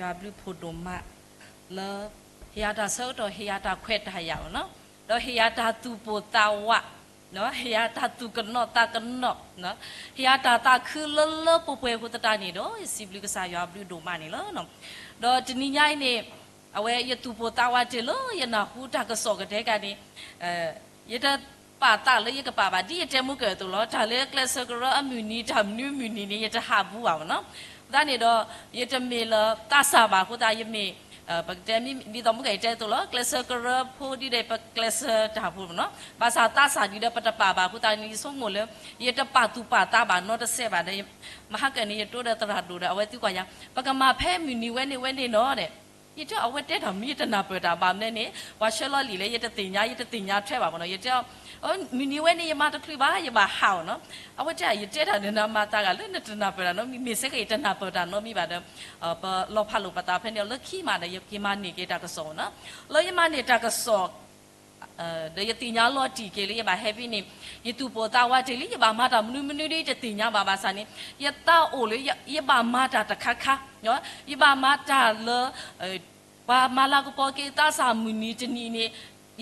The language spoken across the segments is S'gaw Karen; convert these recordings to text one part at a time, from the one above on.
ယွၤဘျုးဖှိၣ်ဒိၣ်မးလၢ ဟ့ၣ်ယၤတၢ်ဆၢကတီၢ် ဟ့ၣ်ယၤတၢ်ခွဲးတၢ်ယာ်လီၤ, ဒီးဟ့ၣ်ယၤတၢ်သူၣ်ပိၢ်သးဝး, ဟ့ၣ်ယၤတၢ်သူၣ်ကနီၤသးကနီၤ, ဟ့ၣ်ယၤတၢ်သးခုလၢလၢပှဲၤပှဲၤအဃိသတးန့ၣ်ဒီး ယစံးဘျုးကစၢ်ယွၤဘျုးဒိၣ်မးန့ၣ်လီၤ. ဒီးတနံၤညါအံၤန့ၣ် အဝဲယသူၣ်ပိၢ်သးဝးတ့ၢ်လၢယနၢ်ဟူတၢ်ကစီၣ်ကတဲကန့ၣ် ယတပာ်သးလၢယကပာ်ဘၣ် ဒ်ယတဲမူကၢၢ်အသိးလီၤ. တၢ်လၢကျဲးစၢးကရၢအမုၢ်နံၤ တၢ်မနုၤမုၢ်နံၤန့ၣ် ယတဟးဘူးဘၣ်မ့ၢ်နီၤ. သတးန့ၣ်ဒီး ယတမ့ၢ်လၢသးစၢ်ဘၣ်အဃိသတး ယမ့ၢ် ပကတဲမ့ၢ်ဒ်သိးမူကၢၢ်ယတဲအသိးလီၤ. ကျဲးစၢးကရၢဖိဒ်ဒီး ပကျဲးစၢးတၢ်ဖိမ့ၢ်နီၤ. ဘၣ်ဆၣ်သးစၢ်ဒ်ဒီးပတပာ်ဘၣ်အဃိသတးန့ၣ် ယဆိကမိၣ်လၢ ယတပာ်သူၣ်ပာ်သးဘၣ်နီတစဲးဘၣ်ဒီး မဟါကၢန့ၣ် ယတိဒီးသရၣ်ဒိၣ်ဒီး အဝဲသံကွၢ်ယၤ ပကမၤဖဲမုၢ်နံၤဝဲန့ၣ်ဝဲန့ၣ်နီၤဒီး ယတဲအီၤ အဝဲတဲတၢ်မနုၤ ယတနၢ်ပၢၢ်တၢ်ဘၣ်မနုၤန့ၣ် ပှၤဆှၢလီၤလံာ်လၢ ယတသ့ၣ်ညါ ယတသ့ၣ်ညါထွဲဘၣ်မ့ၢ်နီၤ. ယတဲအီၤ မုၢ်နံၤဝဲန့ၣ် ယမၤတချုးဘၣ် ယဘၣ်ဟးအီၤနီၤ. အဝဲတဲ ယတဲတၢ်ဒီးနမၤသးဂၤလၢနတနၢ်ပၢၢ်တၢ်နီတမံၤ မ့ၢ်စ့ၢ်ကီးယတနၢ်ပၢၢ်တၢ်နီတမံၤဘၣ်ဒီး ပလီၤဖးလိာ်ပသးဖဲန့ၣ် လၢခံမးဒီး ယက့ၤမၤန့ၢ်က့ၤတၢ်ကစီၣ်နီၤ. လၢယမၤန့ၢ်တၢ်ကစီၣ် ဒီးယသ့ၣ်ညါလီၤတံၢ်က့ၤလၢယဘၣ်ဟဲဖဲန့ၣ် ယသူၣ်ပိၢ်သးဝးတ့ၢ်လံ ယဘၣ်မၤတၢ်မနုၤမနုၤဒီးယတသ့ၣ်ညါဘၣ်ဘၣ်ဆၣ်န့ၣ် ယသးအိၣ်လၢ ယဘၣ်မၤတၢ်တခါခါ ယဘၣ်မၤတၢ်လၢ ပှၤမၤလၤကပီၤက့ၤသးစၢ်မုၢ်နံၤတနံၤန့ၣ်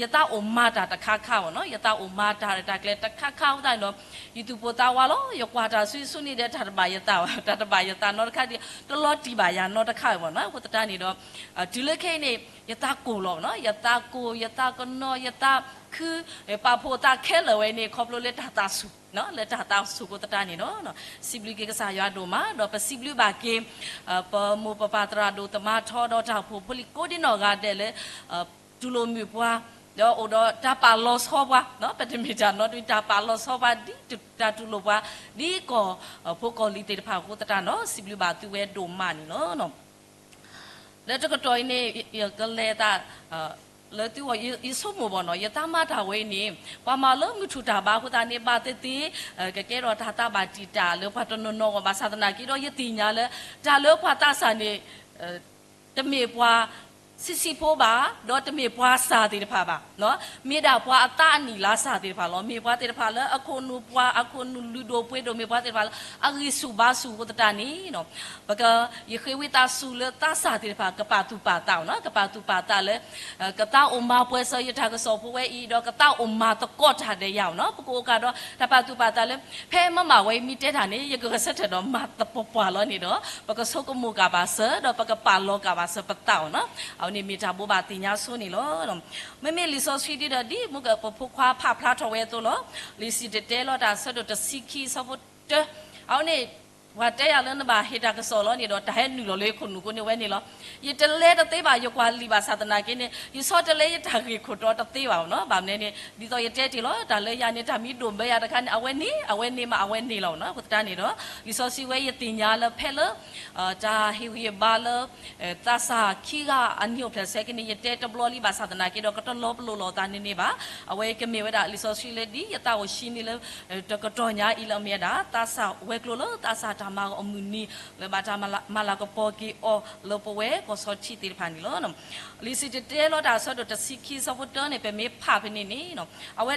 ယသးအိၣ်မၤတၢ်တခါခါဘၣ်နီၤ. ယသးအိၣ်မၤတၢ်တၢ်ကျဲတခါခါအဃိသတးန့ၣ်ဒီး ယသူၣ်ပိၢ်သးဝးလီၤ. ယကွၢ်တၢ်ဆူဆူန့ၣ်ဒီး တၢ်တဘၣ်ယသးဘၣ် တၢ်တဘၣ်ယသးနီတခါဒီး တလီၤတံၢ်ဘၣ်ယၤနီတခါဘၣ်နီၤ. အဃိသတးန့ၣ်ဒီး တုၤလၢခဲအံၤန့ၣ် ယသးကိၢ်လီၤနီၤ. ယသးကိၢ် ယသးကနီၤ ယသးခု ပာ်ဖှိၣ်သးခဲလၢာ်ဝဲန့ၣ် ခီဖျိလၢတၢ်သးဆူၣ် လၢတၢ်သးဆူၣ်အဃိသတးန့ၣ်ဒီး စံးဘျုးက့ၤကစၢ်ယွၤဒိၣ်မး ဒီးပစံးဘျုးဘၣ်က့ၤ ပမိၢ်ပပၢ်သရၣ်ဒိၣ်သမါထီဒီးတၢ်အိၣ်ဖှိၣ်ဖိလံၤကိးဒံနီၢ်ဂၤဒဲးလၢ တူၢ်လိာ်မုာ်ပှၤ ဒီးအိၣ်ဒီးတၢ်ပာ်လီၤဆီပှၤ ပတမ့ၢ်တၢ်နီတမံၤ တၢ်ပာ်လီၤဆီပှၤ ဒ်တၢ်တူၢ်လိာ်ပှၤ ဒ်ကီၢ်ဖိကီၢ်လံၤသ့ၣ်တဖၣ်အဃိသတးဒီး စံးဘျုးဘၣ်သုဝဲဒိၣ်မးန့ၣ်လီၤ. လၢတကတီၢ်အံၤန့ၣ် ယကလဲၤသး လၢသုဂီၢ် ယဆိကမိၣ်ဘၣ်နီၤ ယသးမၤတၢ်ဝဲအံၤန့ၣ် ပှၤမၤလၢမုၢ်ထူၣ်တၢ်ဘါအဃိသတးန့ၣ် ဘၣ်သ့ၣ်သ့ၣ် ကကဲထီၣ်တၢ်သးဘၣ်တံာ်တာ်လၢပှၤတနီၤနီၤအဂီၢ် ဘၣ်ဆၣ်သနာ်က့ဒီး ယသ့ၣ်ညါလၢ တၢ်လၢပှၤသးစၢ်န့ၣ် တမ့ၢ်ပှၤဆံးဆံးဖိဘၣ် ဒီးတမ့ၢ်ပှၤစၢ်သ့ၣ်တဖၣ်ဘၣ်. မ့ၢ်ဒၣ်ပှၤအသးအနံၣ်လါစၢ်သ့ၣ်တဖၣ်လီၤ. မ့ၢ်ပှၤသ့ၣ်တဖၣ်လၢအခိၣ်နူာ်ပှၤ အခိၣ်နူာ်လုၢ်ဒိၣ်ပှ့ၤဒိၣ် မ့ၢ်ပှၤသ့ၣ်တဖၣ်လၢအဂံၢ်ဆူၣ်ဘါဆူၣ်အဃိသတးန့ၣ် ပက ယဃ့ဝံသးစူၤလၢသးစၢ်သ့ၣ်တဖၣ် ကပာ်သူၣ်ပာ်သးအီၤနီၤ ကပာ်သူၣ်ပာ်သးလၢ ကသးအိၣ်မၤပှဲၤစၢၤယတၢ်ကစီၣ်ဖိဝဲအံၤ ဒီးကသးအိၣ်မၤသကိးတၢ်ဒီးယၤအီၤနီၤ ပကအိၣ်ကးဒီးတၢ်ပာ်သူၣ်ပာ်သးလၢ ဖဲမ့ၢ်မၤဝဲမ့ၢ်တဲတၢ်န့ၣ် ယကဂဲၤဆၢထၢၣ်ဒီးမၤသပှၢ်ပှၢ်လီၤန့ၣ်ဒီး ပကဆိကမိၣ်ကၢ်ဘၣ်စၢၤ ဒီးပကပာ်လီၤကၢ်ဘၣ်စၢၤပသးအီၤနီၤ အဝဲန့ၣ်မ့ၢ်တၢ်ဘိးဘၣ်သ့ၣ်ညါဆိန့ၣ်လီၤ. မ့မ့ၢ်လံာ်စီဆှံဒ်ဒီး ဒ်မူကၢၢ်ပဖိခွါဖးဖျါထီၣ်ဝဲအသိးလီၤ. လံာ်စံၣ်တဲၤတဲလီၤတၢ်အဆၢဒိၣ်တဆံခံအဆၢဖိတၢ အဝဲန့ၣ် ပှၤတဲယၤလၢနဘၣ်ဟ့ၣ်တၢ်ကစီၣ်လီၤန့ၣ်ဒီး တၢ်ဟဲနုာ်လီၤလၢယခိၣ်နူာ်ကိးန့ၣ်ဝဲန့ၣ်လီၤ. ယတလဲတသ့ဘၣ် ယကွၢ်လံာ်ဘၣ်ဆၣ်သနာ်က့န့ၣ် ယဆီတလဲယတၢ်ဂ့ၢ်ခိၣ်တီတသ့ဘၣ်နီၤ ဘၣ်မနုၤန့ၣ် ဒ်သိးယတဲတ့ၢ်လီၤ တၢ်လၢယၤန့ၣ် တၢ်မ့ၢ်ဒိၣ်မၢယၤတခါန့ၣ် အဝဲန့ၣ် အဝဲန့ၣ်မးအဝဲန့ၣ်လီၤနီၤ အဃိသတးန့ၣ်ဒီး လံာ်စီဆှံဝဲယသ့ၣ်ညါလၢဖဲလၢ တၢ်ဟ့ၣ်ဂံၢ်ဟ့ၣ်ဘါလၢ သးစၢ်ခံဂၤအနံၣ်အိၣ်ဖျဲၣ်ဆဲက့န့ၣ် ယတဲတဘျီလံဘၣ်ဆၣ်သနာ်က့ဒီး ကတလီၤပလိာ်လိာ်သးန့ၣ်န့ၣ်ဘၣ်. အဝဲကမ့ၢ်ဝဲဒၣ်လံာ်စီဆှံလၢဒ်ယသးအိၣ်ဆံးန့ၣ်လၢ တကတီၢ်ညါအံၤလၢအမ့ၢ်ဝဲဒၣ် သးစၢ်ဝဲၤကျိၤလၢသးစၢ်တၢ်မၤအီၤအမုၢ်နံၤ လၢဘၣ်တၢ်မၤလၤကပီၤက့ၤအီၤလၢပဝဲကီၢ်ဆီထံးသ့ၣ်တဖၣ်န့ၣ်လီၤ. လံာ်စံၣ်တဲၤတဲလီၤတၢ်အဆၢဒိၣ်တဆံခံအဆၢဖိတၢန့ၣ် ပမ့ၢ်ဖးဖဲန့ၣ်န့ၣ် အဝဲ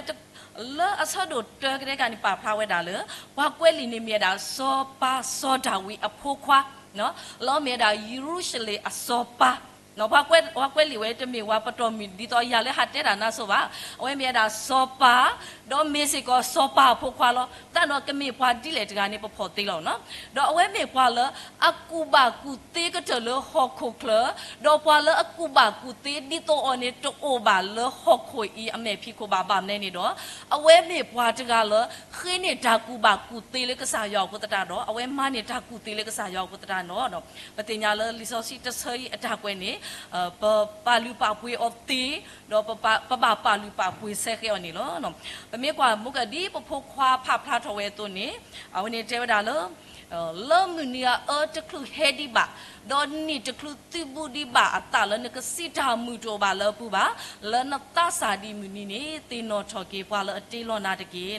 လၢအဆၢဒိၣ်တၢကတဲကန့ၣ် ပာ်ဖျါဝဲဒၣ်လၢ ပှၤကွဲးလံာ်န့ၣ်မ့ၢ်ဝဲဒၣ် စီၤပၤစီၤဒၤဝံးအဖိခွါ လၢအမ့ၢ်ဝဲဒၣ်ယရူၤၡလ့ၣ်အစီၤပၤ ပှၤကွဲးလံာ်ဝဲတမ့ၢ်ဝဲပတီၢ်မုၢ် ဒ်သိးယၤလၢဟးတဲတၢ်နါစိၤဘၣ်. အဝဲမ့ၢ်ဝဲဒၣ်စီၤပၤ ဒီးမ့ၢ်စ့ၢ်ကီးစီၤပၤအဖိခွါလီၤ. သတးဒီးကမ့ၢ်ပှၤဒ်လဲၣ်တဂၤန့ၣ် ပဖီၣ်သ့လီၤနီၤ. ဒီးအဝဲမ့ၢ်ပှၤလၢ အကူၣ်ဘၣ်ကူၣ်သ့ကတၢၢ်လၢဟီၣ်ခိၣ်ချၢ, ဒီးပှၤလၢအကူၣ်ဘၣ်ကူၣ်သ့ဒ်သိးအီၤန့ၣ် တအိၣ်ဘၣ်လၢဟီၣ်ခိၣ်အံၤအမဲာ်ဖံးခိၣ်ဘၣ်. ဘၣ်မနုၤန့ၣ်ဒီး အဝဲမ့ၢ်ပှၤတဂၤလၢ ဃ့န့ၢ်တၢ်ကူၣ်ဘၣ်ကူၣ်သ့လၢကစၢ်ယွၤအဃိသတးဒီး အဝဲမၤန့ၢ်တၢ်ကူၣ်သ့လၢကစၢ်ယွၤအဃိသတးဒီး ပသ့ၣ်ညါလၢလံာ်စီဆှံတဆၢအံၤအတၢ်ကွဲးန့ၣ် ပပာ်လုၢ်ပာ်ပှ့ၤအီၤသ့, ဒီးပဘၣ်ပာ်လုၢ်ပာ်ပှ့ၤဆဲဃဲအီၤန့ၣ်လီၤ. ပမ့ၢ်ကွၢ်မူကဒ်ပဖိခွါဖးဖျါထီၣ်ဝဲအသိးန့ၣ် အဝဲန့ၣ်တဲဝဲဒၣ်လၢ လၢမုၢ်နံၤအအၢတချုးဟဲဒံးဘၣ်, ဒီးနံၣ်တချုးသုးဘူးဒံးဘၣ်အသးလၢနကစံးတၢ်မုာ်တအိၣ်ဘၣ်လၢအပူၤဘၣ်, လၢနသးစၢ်ဒ်မုၢ်နံၤန့ၣ် သ့ၣ်နီၣ်ထီၣ်က့ၤပှၤလၢအတ့လီၤနၤတက့ၢ်.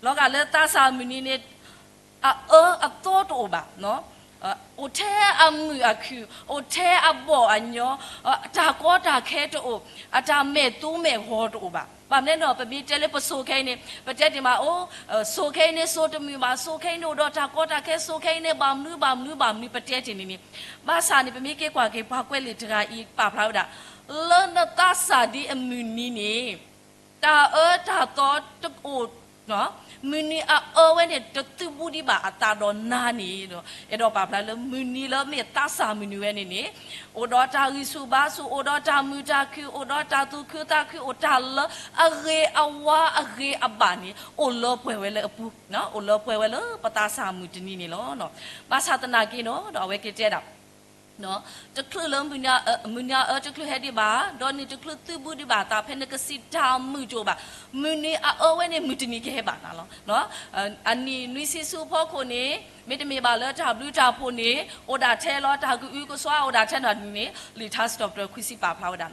လီၤဂာ်လၢသးစၢ်မုၢ်နံၤန့ၣ် အအၢအသီတအိၣ်ဘၣ်. အိၣ်ထဲအမုာ်အခုၣ်, အိၣ်ထဲအဘီၣ်အညီ, တၢ်ကီတၢ်ခဲတအိၣ်, အတၢ်မဲာ်သူမဲာ်ဂီၤတအိၣ်ဘၣ်. ဘၣ်မနုၤလဲၣ်န့ၣ် ပမ့ၢ်တဲလၢပဆိၣ်ခဲအံၤန့ၣ် ပတဲတ့ၢ်မးအိၣ်, ဆိၣ်ခဲအံၤန့ၣ် ဆိၣ်တမုာ်ဘၣ်, ဆိၣ်ခဲအံၤန့ၣ် အိၣ်ဒီးတၢ်ကီတၢ်ခဲ, ဆိၣ်ခဲအံၤန့ၣ် ဘၣ်မနုၤဘၣ်မနုၤဘၣ်မနုၤ ပတဲတ့ၢ်န့ၣ်န့ၣ်, ဘၣ်ဆၣ်န့ၣ် ပမ့ၢ်က့ၤကွၢ်က့ၤ ပှၤကွဲးလံာ်တဂၤအံၤ ပာ်ဖျါဝဲဒၣ် လၢနသးစၢ်ဒ်အမုၢ်နံၤန့ၣ် တၢ်အၢတၢ်သီတအိၣ်, မုၢ်နံၤအအၢဝဲန့ၣ် တသုဘူးဒံးဘၣ်အသးဒီးနၤန့ၣ်, အဲၣ်ဒိးပာ်ဖျါလၢမုၢ်နံၤလၢမ့ၢ်သးစၢ်မုၢ်နံၤဝဲန့ၣ်န့ၣ်, အိၣ်ဒီးတၢ်ဂံၢ်ဆူၣ်ဘါဆူၣ်, အိၣ်ဒီးတၢ်မုာ်တၢ်ခုၣ်, အိၣ်ဒီးတၢ်သူၣ်ခုသးခု, အိၣ်တၢ်လၢအဂ့ၤအဝါအဂ့ၤအဘၣ်န့ၣ် အိၣ်လၢပှဲၤဝဲလၢအပူၤ, အိၣ်လၢပှဲၤဝဲလၢပသးစၢ်မုၢ်တနံၤန့ၣ်လီၤ. ဘၣ်ဆၣ်သနာ်က့န့ၣ်ဒီး အဝဲက့ၤတဲဒၣ် တချုးလၢ မုၢ်နံၤအအၢတချုးဟဲဒံးဘၣ်, ဒီးနံၤတချုးသုးဘူးဒံးဘၣ်သး ဖဲနကစံးတၢ်မုာ်တအိၣ်ဘၣ်. မုၢ်နံၤအအၢဝဲန့ၣ် မုၢ်တနံၤကဟဲဘၣ်နၤလီၤ. အနံၣ်နွံဆံဆူအဖီခိၣ်န့ၣ် မ့တမ့ၢ်ဘၣ်လၢတၢ်ဘျုးတၢ်ဖှိၣ်န့ၣ် အိၣ်ဒၣ်ထဲလီၤ, တၢ်ကအုကစွါအိၣ်ဒၣ်ထဲလီၤန့ၣ် လံာ်ထါစံးထီၣ်ပတြၢၤခွံဆံပာ်ဖျါဝဲဒၣ်.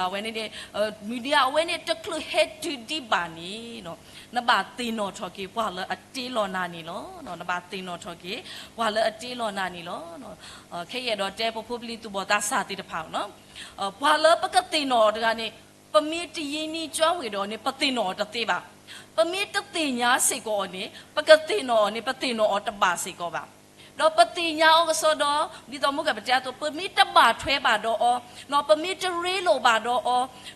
အဝဲန့ၣ်န့ၣ် မုၢ်နံၤအဝဲန့ၣ် တချုးဟဲတုၤဒံးဘၣ်န့ၣ် နဘၣ်သ့ၣ်နီၣ်ထီၣ်က့ၤပှၤလၢအတ့လီၤနၤန့ၣ်လီၤ. နဘၣ်သ့ၣ်နီၣ်ထီၣ်က့ၤ ပှၤလၢအတ့လီၤနၤန့ၣ်လီၤ. ခဲအံၤအဲၣ်ဒိးတဲပဖိပလံၤသူၣ်ဘီၣ်သးစၢ်သ့ၣ်တဖၣ်, ပှၤလၢပကသ့ၣ်နီၣ်အီၤတဂၤန့ၣ် ပမ့ၢ်တယံာ်နံၤကၠီဝ့ၢ်ဒီးန့ၣ် ပသ့ၣ်နီၣ်အီၤတသ့ဘၣ်. ပမ့ၢ်တသ့ၣ်ညါစ့ၢ်ကီးအီၤန့ၣ် ပကသ့ၣ်နီၣ်အီၤန့ၣ် ပသ့ၣ်နီၣ်အီၤတဘၣ်စ့ၢ်ကီးဘၣ်. ဒီးပသ့ၣ်ညါအီၤကစီဒီ, ဒ်သိးမုၢ်ကပတဲအသိး ပမ့ၢ်တဘၣ်ထွဲဘၣ်ဒီးအီၤ, ပမ့ၢ်တရ့လိာ်ဘၣ်ဒီးအီ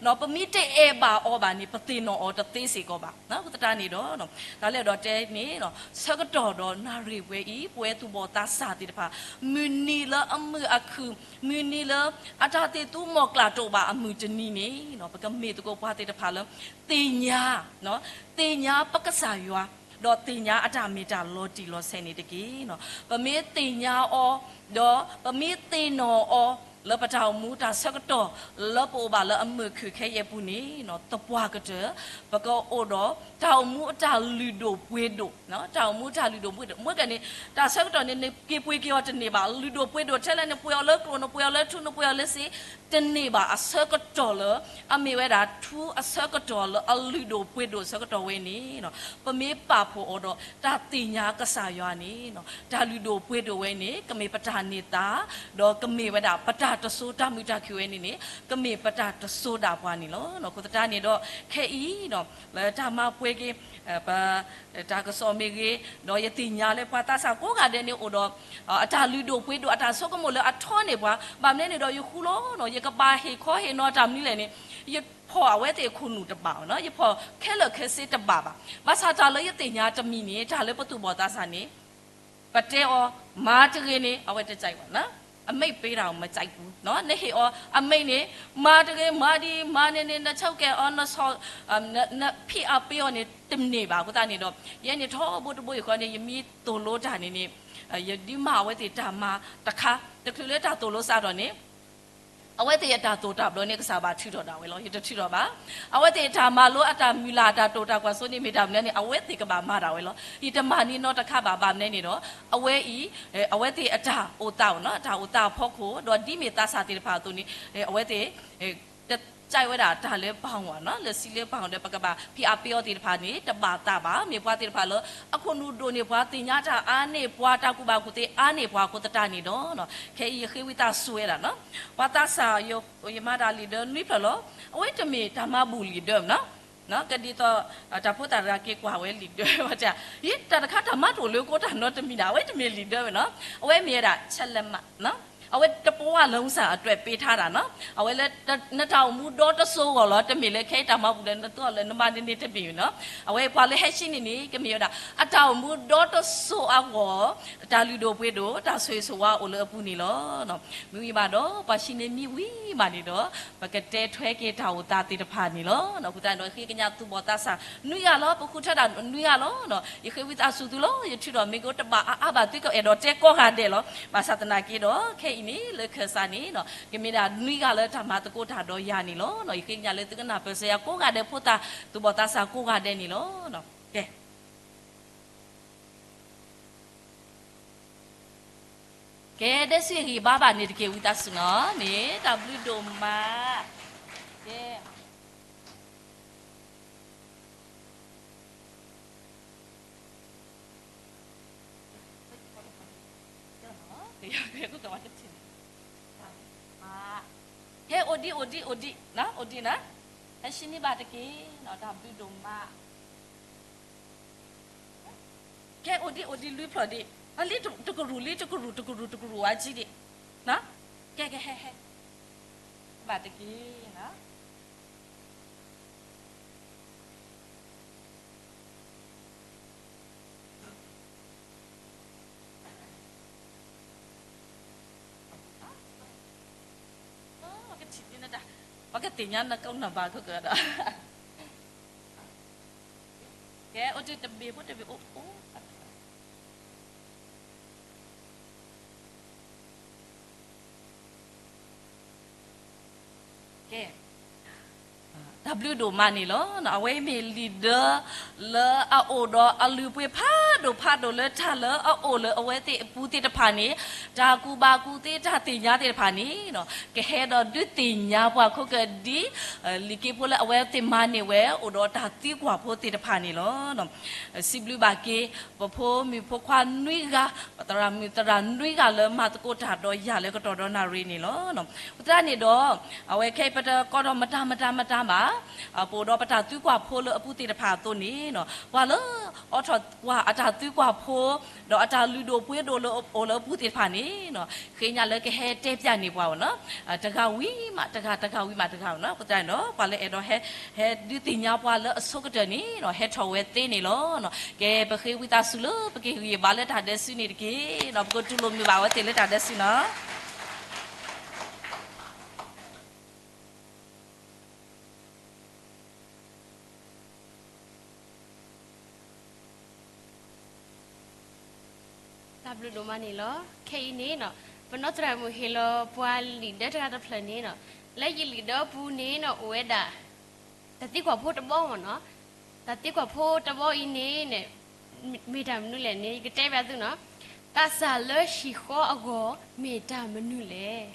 ၤ, ပမ့ၢ်တအဲၣ်ဘၣ်အီၤဘၣ်န့ၣ် ပသ့ၣ်နီၣ်အီၤတသ့စ့ၢ်ကီးဘၣ်. အဃိသတးန့ၣ်ဒီး တၢ်လၢအဲၣ်ဒိးတဲန့ၣ် ဆၢကတီၢ်ဒီးနၣ်ရံၣ်ပှဲၤအံၤ ပဝဲသူၣ်ဘီၣ်သးစၢ်သ့ၣ်တဖၣ် မုၢ်နံၤလၢအမုာ်အခုၣ်, မုၢ်နံၤလၢအတၢ်သ့ၣ်သူမီၢ်ကျၢ်တအိၣ်ဘၣ်အမုၢ်တနံၤန့ၣ် ပကမ့ၢ်သကိးပှၤသ့ၣ်တဖၣ်လၢ သ့ၣ်ညါ, သ့ၣ်ညါပကစၢ်ယွၤ, ဒီးသ့ၣ်ညါအတၢ်မ့ၢ်တၢ်လီၤတံၢ်လီၤဆဲးန့ၣ်တက့ၢ်. ပမ့ၢ်သ့ၣ်ညါအီၤ, ဒီးပမ့ၢ်သ့ၣ်နီၣ်အီၤ လၢပတၢ်အိၣ်မူတၢ်ဆၢကတီၢ် လၢပအိၣ်ဘၣ်လၢအမုာ်ခုၣ်ခဲအံၤအပူၤန့ၣ် သပှၢ်ကတၢၢ် ပကအိၣ်ဒီးတၢ်အိၣ်မူအတၢ်လုၢ်ဒိၣ်ပှ့ၤဒိၣ်, တၢ်အိၣ်မူတၢ်လုၢ်ဒိၣ်ပှ့ၤဒိၣ်. မ့ၢ်ကဲန့ၣ် တၢ်ဆၢကတီၢ်န့ၣ် နက့ၤပှ့ၤက့ၤအီၤတန့ၢ်ဘၣ်. လုၢ်ဒိၣ်ပှ့ၤဒိၣ်ထဲလဲၣ် နပှ့ၤအီၤလၢကျိၣ် နပှ့ၤအီၤလၢထူ နပှ့ၤအီၤလၢစ့ တန့ၢ်ဘၣ်. အဆၢကတီၢ်လၢ အမ့ၢ်ဝဲဒၣ်ထူအဆၢကတီၢ်လၢအလုၢ်ဒိၣ်ပှ့ၤဒိၣ်အဆၢကတီၢ်ဝဲန့ၣ် ပမ့ၢ်ပာ်ဖှိၣ်အီၤဒီးတၢ်သ့ၣ်ညါကစၢ်ယွၤန့ၣ် တၢ်လုၢ်ဒိၣ်ပှ့ၤဒိၣ်ဝဲန့ၣ် ကမ့ၢ်ပတၢ်န့ၢ်သါ, ဒီးကမ့ၢ်ဝဲဒၣ်ပတၢ်တစိၤ တၢ်မုာ်တၢ်ခုၣ်ဝဲန့ၣ်န့ၣ် ကမ့ၢ်ပတၢ်တစိၤဒၣ်ပှၤန့ၣ်လီၤ. အဃိသတးန့ၣ်ဒီး ခဲအံၤ လၢတၢ်မၤပှဲၤက့ၤ ပ တၢ်ကစီၣ်မ့ၢ်ဂ့ၤ, ဒီးယသ့ၣ်ညါလၢပှၤသးစၢ်ကိးဂၤဒဲးန့ၣ်အိၣ်ဒီး အတၢ်လုၢ်ဒိၣ်ပှ့ၤဒိၣ် အတၢ်ဆိကမိၣ်လၢအထီန့ၢ်ပှၤ, ဘၣ်မနုၤန့ၣ်ဒီးယဃူလီၤနီၤ ယကဘၣ်ဟ့ၣ်ခီဟ့ၣ်နီၤတၢ်မနုၤလဲၣ်န့ၣ် ယဖီၣ်အဝဲသ့ၣ်အခိၣ်နူာ်တဘၣ်ဘၣ်နီၤ, ယဖီၣ်ခဲလၢာ်ခဲဆ့တဘၣ်ဘၣ်. ဘၣ်ဆၣ်တၢ်လၢယသ့ၣ်ညါတမံၤန့ၣ် တၢ်လၢပသူၣ်ဘီၣ်သးစၢ်န့ၣ် ပတဲအီၤ မၤတဂ့ၤန့ၣ် အဝဲတကြိုက်ဘၣ်နီၤ, အမိန့်ပေးတာကို မကြိုက်ဘူးနီၤ, နဟ့ၣ်အီၤ အမိန့်န့ၣ် မၤတဂ့ၤ မၤဒံး မၤန့ၣ်န့ၣ် နချုပ်ကဲအီၤ နဆီၣ် နဖိအားပေးအီၤန့ၣ် တန့ၢ်ဘၣ်. အဃိသတးန့ၣ်ဒီး ယဲန့ၣ်ထီဘိတဘိယူၢ်ဃီန့ၣ် ယမ့ၢ်သိၣ်လိတၢ်န့ၣ်န့ၣ် ယဒုးမၤအဝဲသ့ၣ်တၢ်မၤတခါ တချုးလၢတၢ်သိၣ်လိစးထီၣ်န့ၣ် အဝဲသ့ၣ်အတၢ်သိၣ်တၢ်ဘျီန့ၣ် ကစၢ်ဘၣ်ထုးထီၣ်ဒၣ်ဝဲလီၤ. ယတထုးထီၣ်ဘၣ်. အဝဲသ့ၣ်အတၢ်မၤလိ အတၢ်မုၢ်လၢ် အတၢ်တိာ်တၢ်ကွၢ်စိန့ၣ် မ့ၢ်တၢ်မနုၤန့ၣ် အဝဲသ့ၣ်ကဘၣ်မၤဒၣ်ဝဲလီၤ. ယတမၤန့ၢ်နီတခါဘၣ်. ဘၣ်မနုၤန့ၣ်ဒီး အဝဲအံၤ အဝဲသ့ၣ်အတၢ်အိၣ်သးနီၤ အတၢ်အိၣ်သးအဖီခိၣ် ဒီးဒ်မ့ၢ်သးစၢ်သ့ၣ်တဖၣ်အသိးန့ၣ် အဝဲသ့ၣ် တကြိုက်ဝဲဒၣ်တၢ်လၢပှၤဂီၢ်နီၤ လၢစံးလၢပှၤဂီၢ်ဒီး ပကဘၣ်ဖိအားပေးအီၤသ့ၣ်တဖၣ်န့ၣ် တဘၣ်သးဘၣ်. မ့ၢ်ပှၤသ့ၣ်တဖၣ်လၢ အခိၣ်နူာ်ဒိၣ်န့ၢ်ပှၤ သ့ၣ်ညါတၢ်အါန့ၢ်ပှၤ တၢ်ကူၣ်ဘၣ်ကူၣ်သ့အါန့ၢ်ပှၤအဃိသတးန့ၣ်ဒီး ခဲအံၤယဃ့ဝံသးစူၤဝဲဒၣ်နီၤ ပှၤသးစၢ် ယမၤတၢ်လံာ်ဒၢနွံဖျၢၣ်လီၤ. အဝဲတမ့ၢ်တၢ်မၤဘူၣ်လံာ်ဒၢနီၤ ကဒ်သိး တၢ်ဖိသၣ်တဂၤက့ၤကွၢ်ဝဲလံာ်ဒၢဝဲ ယတၢ်တခါတၢ်မၤတအိၣ်လၢကိးတၢ်နီတမံၤဒၣ် အဝဲတမ့ၢ်လံာ်ဒၢဝဲနီၤ အဝဲမ့ၢ်ဝဲဒၣ် ချက်လက်မှတ် အဝဲတပဝါလီၤစၢ်အတွဲၣ်ပ့ထါတၢ်နီၤ အဝဲလၢ နတၢ်အိၣ်မူဒီတစိၤအဂီၢ်လီၤ တမ့ၢ်လၢခဲအံၤတၢ်မၤဘူၣ်ဒီးနသူအီၤလၢနမၤန့ၢ်န့ၣ်တမ့ၢ်နီၤ အဝဲပှၤလၢဟဲဆံန့ၣ်န့ၣ် ကမ့ၢ်ဝဲဒၣ် အတၢ်အိၣ်မူဒီတစိၤအဂီၢ် တၢ်လုၢ်ဒိၣ်ပှ့ၤဒိၣ် တၢ်ဆိၣ်ဂ့ၤဆိၣ်ဝါအိၣ်လၢအပူၤန့ၣ်လီၤ. မ့ၢ်ဝံၤဘၣ်ဒီး ပှၤဆံန့ၣ်မံဝံၤဘၣ်န့ၣ်ဒီး ပကတဲထွဲက့ၤတၢ်အိၣ်သးသ့ၣ်တဖၣ်န့ၣ်လီၤ. အဃိသတးဒီး ယဃ့ကညးသူၣ်ဘီၣ်သးစၢ် နွံဂၤလီၤ ပဃုထၢဒၣ်နွံဂၤလီၤ. ယဃ့ဝံသးစူၤသုလီၤ ယထုးထီၣ်မ့ၢ်ကအိၣ်တဘၣ်အါအါဘၣ် သုကအဲၣ်ဒိးတဲကိးဂၤဒဲးလီၤ. ဘၣ်ဆၣ်သနာ်က့ဒီး ခဲအံၤန့ၣ် လၢခၢၣ်စးန့ၣ် ကမ့ၢ်ဒၣ်နွံဂၤလၢတၢ်မၤသကိးတၢ်ဒီးယၤန့ၣ်လီၤ. ယဃ့ကညးလၢသုကနၢ်ပၢၢ်စၢၤယၤကိးဂၤဒဲးဖိသၣ် သူၣ်ဘီၣ်သးစၢ်ကိးဂၤဒဲးန့ၣ်လီၤ. ကဲ ကဲ ဒဲစံးဂံၢ်ဘါဘၣ်န့ၣ်တက့ၢ် ဝံသးစူၤနီၤ န့ၣ် တၢ်ဘျုးဒိၣ်မး ကဲ ကဲအိၣ်ဒံးအိၣ်ဒံးအိၣ်ဒံး, အိၣ်ဒံးနၤ, ဟဲရှင်းန့ၢ်ဘၣ်တက့ၢ်, တၢ်ဘျုးဒိၣ်မး, ကဲအိၣ်ဒံးအိၣ်ဒံးလွံၢ်ဖျၢၣ်ဒံး, လံတကရူၢ် လံတကရူၢ် တကရူၢ် တကရူၢ်ဝဲကံဒံး, ကဲကဲဟဲဟဲ, ဘၣ်တက့ၢ်နၤ. ပကထံၣ်န့ၣ်တၢ်, ပကသ့ၣ်ညါနကနၢ်ဘၣ်ခိၣ်ကဒီး, ကဲအိၣ်တ့ၢ်တဘ့ၣ်ဖိတဘ့ၣ်အိၣ်အိၣ် ကဲ, တၢ်ဘျုးဒိၣ်မးန့ၣ်လီၤ. အဝဲမ့ၢ်လံာ်ဒၢ လၢအအိၣ်ဒီးအလုၢ်ပှ့ၤဖးဒိၣ်ဖးဒိၣ်လၢတၢ်လၢအအိၣ်လၢအဝဲသ့ၣ်အပူၤသ့ၣ်တဖၣ်န့ၣ်, တၢ်ကူၣ်ဘၣ်ကူၣ်သ့တၢ်သ့ၣ်ညါသ့ၣ်တဖၣ်န့ၣ်, ကဟဲဒီးဒုးသ့ၣ်ညါပှၤခိၣ်ကဒံ, လံာ်က့ဖိလၢအဝဲသ့ၣ်မၤန့ၢ်ဝဲ အိၣ်ဒီးတၢ်သံကွၢ်ဖိသ့ၣ်တဖၣ်န့ၣ်လီၤ. စံးဘျုးဘၣ်က့ၤ ပဖိမုၣ်ဖိခွါနွံဂၤ, ပသရၣ်မုၣ်သရၣ်နွံဂၤလၢမၤသကိးတၢ်ဒီးယၤလၢကတီၢ်ဒီးနၣ်ရံၣ်န့ၣ်လီၤ. ပသရၣ်န့ၣ်ဒီး, အဝဲခဲအံၤပတကိးထီၣ်မတၤမတၤမတၤဘၣ်, ပအိၣ်ဒီးပတၢ်သံကွၢ်ဖိလၢအပူၤသ့ၣ်တဖၣ်အသိးန့ၣ်, ပှၤလၢအိးထီၣ်ကွၢ်အတၢ်သံကွၢ်ဖိ, ဒီးအတၢ်လုၢ်ဒိၣ်ပှ့ၤဒိၣ်လၢအအိၣ်လၢအပူၤသ့ၣ်တဖၣ်န့ၣ်, ဃ့ညါလၢကဟဲတဲပၠးန့ၢ်ပှၤအီၤ, တဂၤဝံၤမးတဂၤ တဂၤဝံၤမးတဂၤအီၤ, ပသရၣ်န့ၣ်ဒီး ပှၤလၢအဲၣ်ဒိးဟဲ, ဟဲဒုးသ့ၣ်ညါပှၤလၢအဆိကတၢၢ်န့ၣ်, ဟဲထီၣ်ဝဲသ့န့ၣ်လီၤ. ကဲပဃ့ဝံသးစူၤလၢပကဂံၢ်ဘါလၢတၢ်ဒဲးစုန့ၣ်တက့ၢ်, ပကတူၢ်လိာ်မုာ်ဘၣ်အဝဲသ့ၣ်လၢတၢ်ဒဲးစုနီၤ. တၢ်ဘျုးဒိၣ်မးန့ၣ်လီၤ. ခဲအံၤန့ၣ်, ပနီၢ်သရၣ်မုၣ်ဟ့ၣ်လီၤပှၤလံာ်ဒၢတဂၤတဖျၢၣ်န့ၣ်, လၢယလံာ်ဒၢပူၤန့ၣ် အိၣ်ဝဲဒၣ် တၢ်သံကွၢ်ဖိတဘီမ့ၢ်နီၤ, တၢ်သံကွၢ်ဖိတဘီအံၤန့ၣ်, မ့ၢ်တၢ်မနုၤလဲၣ်န့ၣ် ယကတဲဘၣ်သုနီၤ, သးစၢ်လၢဟံၣ်ဃီအဂီၢ် မ့ၢ်တၢ်မနုၤလဲၣ်.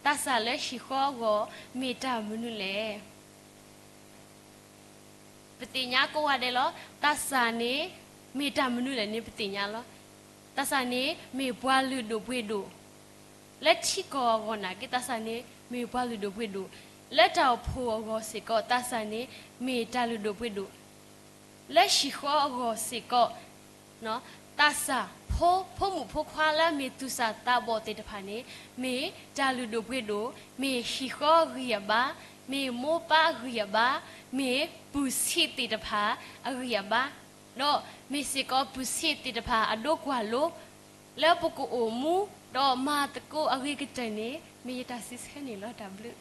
သးစၢ်လၢဟံၣ်ဃီအဂီၢ် မ့ၢ်တၢ်မနုၤလဲၣ်. ပသ့ၣ်ညါကိးဂၤဒဲးလီၤ. သးစၢ်န့ၣ် မ့ၢ်တၢ်မနုၤလဲၣ်န့ၣ် ပသ့ၣ်ညါလီၤ. သးစၢ်န့ၣ် မ့ၢ်ပှၤလုၢ်ဒိၣ်ပှ့ၤဒိၣ်, လၢထံကီၢ်အဂီၢ်နာ်က့ သးစၢ်န့ၣ် မ့ၢ်ပှၤလုၢ်ဒိၣ်ပှ့ၤဒိၣ်, လၢတၢ်အိၣ်ဖှိၣ်အဂီၢ်စ့ၢ်ကီး သးစၢ်န့ၣ် မ့ၢ်တၢ်လုၢ်ဒိၣ်ပှ့ၤဒိၣ်, လၢဟံၣ်ဃီအဂီၢ်စ့ၢ်ကီး သးစၢ်ဖိ, ဖိမုၣ်ဖိခွါလၢမ့ၢ်သူၣ်စၢ်သးဘီၣ်သ့ၣ်တဖၣ်န့ၣ် မ့ၢ်တၢ်လုၢ်ဒိၣ်ပှ့ၤဒိၣ်, မ့ၢ်ဟံၣ်ဃီအဂံၢ်အဘါ, မ့ၢ်မိၢ်ပၢ်အဂံၢ်အဘါ, မ့ၢ်ပုၢ်ဆံးသ့ၣ်တဖၣ်အဂံၢ်အဘါ, ဒီးမ့ၢ်စ့ၢ်ကီးပုၢ်ဆံးသ့ၣ်တဖၣ်အဒိကွၢ်လိ လၢပကအိၣ်မူ ဒီးမၤသကိးအဂ့ၤကတၢၢ်န့ၣ် မ့ၢ်ယတၢ်စံးဆၢန့ၣ်လီၤ. တၢ်ဘျုး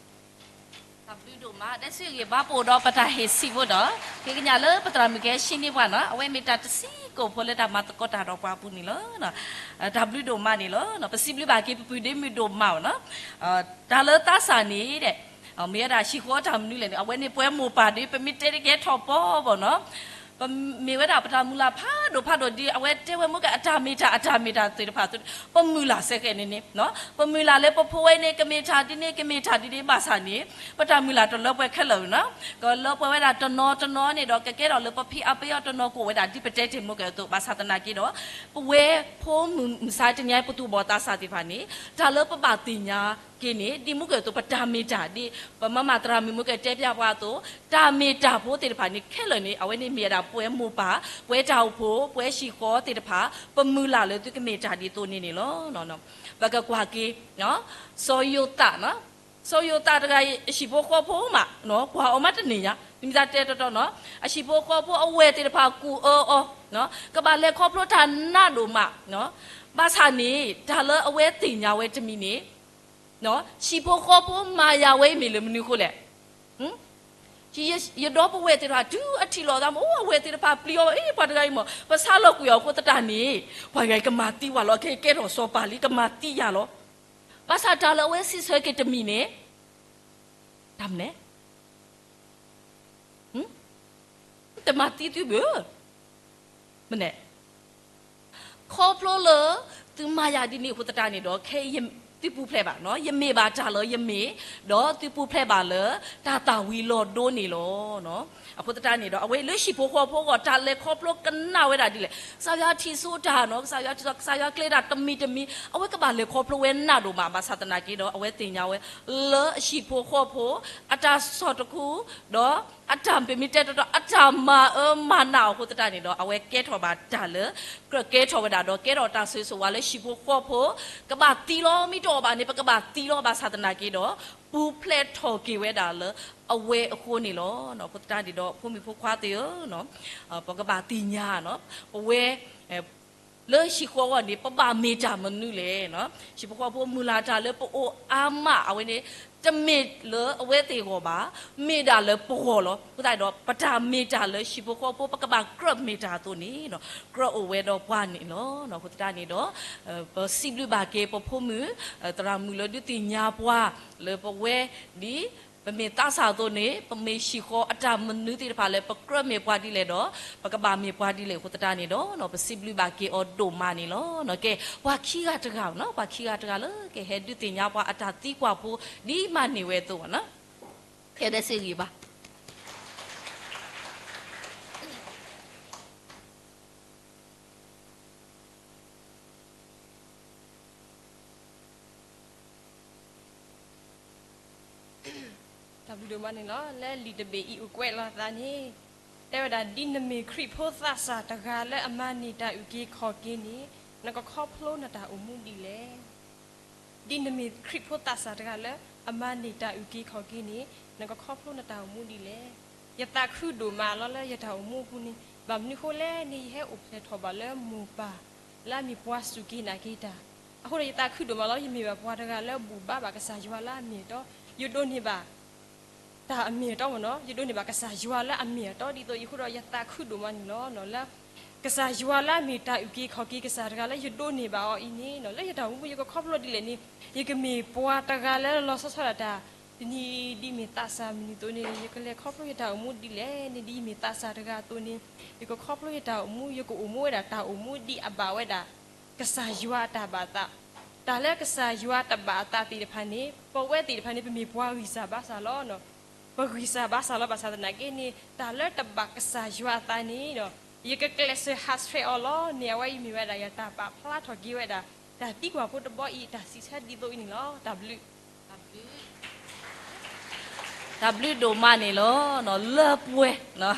တၢ်ဘျုးဒိၣ်မး, ဒဲစုဂ့ၤဘါ ပအိၣ်ဒီးပတၢ်ဟ့ၣ်စံးဖိဒီး ဃ့ကညးလၢပသရၣ်မုၣ်ကဟဲရှင်းန့ၢ်ပှၤနီၤ, အဝဲမ့ၢ်တၢ်တဆံးကိာ်ဖိလၢတၢ်မၤသကိးတၢ်ဒီးပှၤအပူၤန့ၣ်လီၤ. တၢ်ဘျုးဒိၣ်မးန့ၣ်လီၤ. ပစံးဘျုးဘၣ်က့ၤပပုၢ်ဒ့မုၣ်ဒိၣ်မးအီၤနီၤ, တၢ်လၢသးစၢ်န့ၣ်ဒီး မ့ၢ်ဝဲဒၣ်ဟံၣ်ဃီတၢ်မနုၤလဲၣ်န့ၣ် အဝဲန့ၣ်ပှဲၤမိၢ်ပၢ်ဒီး ပမ့ၢ်တဲတကဲထီၣ်ပီဘၣ်နီၤ ပမ့ၢ်ဝဲဒၣ်ပတၢ်မုၢ်လၢ်ဖးဒိၣ်ဖးဒိၣ်ဒီး အဝဲတဲဝဲမ့ၢ်ကဲအတၢ်မ့ၢ်တၢ် အတၢ်မ့ၢ်တၢ်သ့ၣ်တဖၣ်အသိး ပမုၢ်လၢ်စဲဃဲၤန့ၣ်န့ၣ်, ပမုၢ်လၢ်လၢပဖိဝဲန့ၣ် ကမ့ၢ်တၢ်ဒ်န့ၣ် ကမ့ၢ်တၢ်ဒ်န့ၣ် ဘၣ်ဆၣ်န့ၣ် ပတၢ်မုၢ်လၢ်တလၢပှဲၤခဲလၢာ်နီၤ, ကလၢပှဲၤဝဲဒၣ်တနီၤတနီၤန့ၣ်ဒီး ကကဲထီၣ်လၢပဖံးအါပယီၤတနီၤကိးဝဲဒၣ် ဒ်ပတဲတ့ၢ်မ့ၢ်ကဲအသိး ဘၣ်ဆၣ်သနာ်က့ဒီး ပဝဲဖိမုၢ်မုၢ်ဆါတနံၤအံၤ ပသူၣ်ဘီၣ်သးစၢ်သ့ၣ်တဖၣ်န့ၣ် တၢ်လၢပဘၣ်သ့ၣ်ညါက့ၤန့ၣ် ဒ်မ့ၢ်ကဲအသိး ပတၢ်မ့ၢ်တၢ်ဒ် ပမၤမၤသရၣ်မုၣ်မ့ၢ်ကဲတဲပျၢ်ပှၤအသိး တၢ်မ့ၢ်တၢ်ဖိသ့ၣ်တဖၣ်န့ၣ် ခဲလၢာ်န့ၣ် အဝဲန့ၣ်မ့ၢ်ဝဲဒၣ်ပှဲၤမိၢ်ပၢ် ပှဲၤတၢ်အိၣ်ဖှိၣ် ပှဲၤဟံၣ်ဃီသ့ၣ်တဖၣ် ပမုၢ်လၢ်လၢသုကမ့ၢ်တၢ်ဒ်သိးန့ၣ်န့ၣ်လီၤ. ပကကွၢ်က့ၤ စီၤယိၤသး, စီၤယိၤသးတဂၤအံၤ အဟံၣ်ဖိဃီဖိမး ကွၢ်အီၤမးတန့ၢ်ညါ မ့ၢ်သးတဲတီတီနီၤ အဟံၣ်ဖိဃီဖိအဝဲၢ်သ့ၣ်တဖၣ်ကူၣ်အၢအီၤ ကဘၣ်လဲၤခီဖျိတၢ်နးဒိၣ်မး ဘၣ်ဆၣ်န့ၣ် တၢ်လၢအဝဲသ့ၣ်ညါဝဲတမံၤန့ၣ် ဟံၣ်ဖိဃီဖိမၤယၤဝဲအံၤမ့ၢ်လၢမနုၤအဃိလဲၣ်. ယဒီပုၢ်ဝဲၢ်သ့ၣ်တဖၣ် တုၤအထံၣ်လိာ်သးမး အိၣ်အဝဲၢ်သ့ၣ်တဖၣ်ပျံၤအီၤ အ့ ပှၤတဂၤအံၤမး ပဆါလီၤကွံာ်အီၤအဃိသတးန့ၣ် ပှၤတဂၤအံၤကမၤသံဝဲလီၤ ခဲအံၤကဲထီၣ်စီၤပၤလံ ကမၤသံယၤလီၤ. ဘၣ်ဆၣ်တၢ်လၢအဝဲစံးဆၢက့ၤတမံၤန့ၣ် တၢ်မနုၤလဲၣ် တမၤသံသုဘၣ် မနုၤလဲၣ် ခီဖျိလၢ သုမၤယၤဒ်န့ၣ်အဃိသတးန့ၣ်ဒီး ခဲအံၤ သုပူၤဖျဲးဘၣ်, ယမ့ၢ်ဘၣ်တၢ်လၢယမ့ၢ်, ဒီးသုပူၤဖျဲးဘၣ်လၢတၢ်သၣ်ဝံၤလီၤဒိန့ၣ်လီၤ. အဃိသတးန့ၣ်ဒီး အဝဲလၢဟံၣ်ဖိဃီဖိအဂီၢ် တၢ်လဲၤခီဖျိကနၣ်ဝဲဒၣ်ဒ်လဲၣ်, ကစၢ်ယွၤထံၣ်ဆိတၢ်နီၤ, ကစၢ်ယွၤထံၣ်ဆိ, ကစၢ်ယွၤကျဲတၢ်တမံၤတမံၤ အဝဲကဘၣ်လဲၤခီဖျိဝဲနးဒိၣ်မး, ဘၣ်ဆၣ်သနာ်က့ဒီး အဝဲသ့ၣ်ညါဝဲ လၢအဟံၣ်ဖိဃီဖိ အတၢ်ဆီၣ်တခူ ဒီးအတၢ်ပမ့ၢ်တဲတီတီ အတၢ်မၤအၢမၤနးအဃိသတးန့ၣ်ဒီး အဝဲကဲထီၣ်ဘၣ်တၢ်လၢ ကြၢးကဲထီၣ်ဝဲဒၣ်ဒီး ကဲထီၣ်တၢ်ဆိၣ်ဂ့ၤဆိၣ်ဝါလၢဟံၣ်ဖိဃီဖိ ကဘၣ်သံလီၤ, မ့ၢ်တအီၣ်ဘၣ်န့ၣ် ပကဘၣ်သံလီၤ, ဘၣ်ဆၣ်သနာ်က့ဒီး ပူၤဖျဲးထီၣ်က့ၤဝဲဒၣ်လၢအဝဲအဃိန့ၣ်လီၤ. အဃိသတးန့ၣ်ဒီး ဖိမုၣ်ဖိခွါသ့ၣ်ဧၢ, ပကဘၣ်သ့ၣ်ညါနီၤ, ပဝဲ လၢဟံၣ်ဃီအဂီၢ်န့ၣ် ပဘၣ်မ့ၢ်တၢ်မနုၤလဲၣ်. ဟံၣ်ဖိဃီဖိမုၢ်လၢ်တၢ်လၢပအိၣ်အါမး အဝဲန့ၣ် တမ့ၢ်လၢအဝဲသ့ၣ်အဂီၢ်ဘၣ်, မ့ၢ်ဒၣ်လၢပဂီၢ်လီၤ. အဃိသတးဒီး ပတၢ်မ့ၢ်တၢ်လၢဟံၣ်ဖိဃီဖိ ပကဘၣ်ကြၢးမ့ၢ်တၢ်အသိးန့ၣ် ကြၢးအိၣ်ဝဲဒီးပှၤန့ၣ်လီၤ. အဃိသတးန့ၣ်ဒီး ပစံးဘျုးဘၣ်က့ၤပဖိမုၣ် သရၣ်မုၣ်လၢဒုးသ့ၣ်ညါပှၤ လၢပဝဲဒ် ပမ့ၢ်သးစၢ်အသိးန့ၣ် ပမ့ၢ်ဟံၣ်ဃီအတၢ်မနုၤသ့ၣ်တဖၣ်လၢ ပကြၢးမ့ၢ်ပှၤဒ်လဲၣ်ဒီး ပကဘၣ်မ့ၢ်ပှၤဒ်လဲၣ်အဃိသတးန့ၣ်ဒီး ပစံးဘျုးဘၣ်က့ၤအီၤဒိၣ်မးန့ၣ်လီၤ. ကဲ ပှၤခံဂၤတဂၤနီၤ, ပှၤခံဂၤတဂၤလၢကဟဲဒုးသ့ၣ်ညါပှၤအတၢ်သံကွၢ်ဖိ ဒ်မၤန့ၢ်ဝဲအသိးနီၤ, ဟဲဒဲးစ့ဂံၢ်ဘၣ် တၢ်ဘျုးဒိၣ်မးန့ၣ်လီၤ. လၢလံာ်တဘ့ၣ်အံၤအိၣ်ကွဲးလီၤအသးန့ၣ် တဲဝဲဒၣ် ဒ်နမ့ၢ်ခရံာ်ဖိသးစၢ်တဂၤလၢအမၤန့ၢ်တၢ်အုၣ်က့ၤခီၣ်က့ၤန့ၣ် နကခီဖျိနတၢ်အိၣ်မူဒ်လဲၣ်. ဒ်နမ့ၢ်ခရံာ်ဖိသးစၢ်တဂၤလၢအမၤန့ၢ်တၢ်အုၣ်က့ၤခီၣ်က့ၤန့ၣ် နကခီဖျိနတၢ်အိၣ်မူဒ်လဲၣ်. ယသးခုဒိၣ်မးလီၤလၢယတၢ်အိၣ်မူအပူၤန့ၣ် ဘၣ်မနုၤဃိလဲၣ်န့ၣ် ယဟဲအိၣ်ဖျဲၣ်ထီၣ်ဘၣ်လၢမိၢ်ပၢ် လၢအမ့ၢ်ပှၤစူၢ်က့ၤနာ်က့ၤတၢ်. အဃိဒီးယသးခုဒိၣ်မးလီၤ ယမ့ၢ်ဘၣ်ပှၤတဂၤလၢဘူၣ်ဘါဘၣ်ကစၢ်ယွၤလၢအမ့ၢ်အတီ, ယဒိးန့ၢ်ဘၣ် တၢ်အမ့ၢ်အတီမ့ၢ်နီၤ, ယဒိးန့ၢ်ဘၣ်ကစၢ်ယွၤလၢအမ့ၢ်အတီဒ်သိးအံၤအဃိဒီး ယသးခုဒိၣ်မးန့ၣ်လီၤ. လၢကစၢ်ယွၤလၢအမ့ၢ်တၢ်အုၣ်က့ၤခီၣ်က့ၤကစၢ်တဂၤလၢယဒိးန့ၢ်ဘၣ်အီၤအံၤန့ၣ် လၢယတၢ်အိၣ်မူယကခီဖျိဒ်လဲၣ်န့ၣ် ယကမ့ၢ်ပှၤတဂၤလၢလီၤဆီဆီဒၣ်တၢ် တနံၤအံၤဒ်မ့ၢ်သးစၢ်မနုၤအသိးန့ၣ် ယကလဲၤခီဖျိယတၢ်အိၣ်မူဒ်လဲၣ်န့ၣ် ဒ်ယမ့ၢ်သးစၢ်တဂၤအသိးန့ၣ် ယကခီဖျိယတၢ်အိၣ်မူ ယကအိၣ်မူဝဲဒၣ်တၢ်အိၣ်မူဒ်အဘၣ်ဝဲဒၣ် ကစၢ်ယွၤအတၢ်ဘၣ်သး, တၢ်လၢကစၢ်ယွၤတဘၣ်အသးသ့ၣ်တဖၣ်န့ၣ် ပဝဲသ့ၣ်တဖၣ်န့ၣ် ပမ့ၢ်ပှၤဂံၢ်စၢ်ဘါစၢ်လီၤ. ပဂံၢ်စၢ်ဘါစၢ်လီၤ ဘၣ်ဆၣ်သနာ်က့န့ၣ် တၢ်လၢတဘၣ်ကစၢ်ယွၤအသးန့ၣ်ဒီး ယကကျဲးစၢးဟးဆှဲးအီၤလီၤန့ၣ် အဝဲအံၤမ့ၢ်ဝဲဒၣ်ယတၢ်ပာ်ဖျါထီၣ်က့ၤဝဲဒၣ် တၢ်သံကွၢ်ဖိတဘီအံၤ တၢ်စံးဆၢဒ်သိးအံၤန့ၣ်လီၤ. တၢ်ဘျုး တၢ်ဘျုးဒိၣ်မးန့ၣ်လီၤ. လၢပှဲၤ,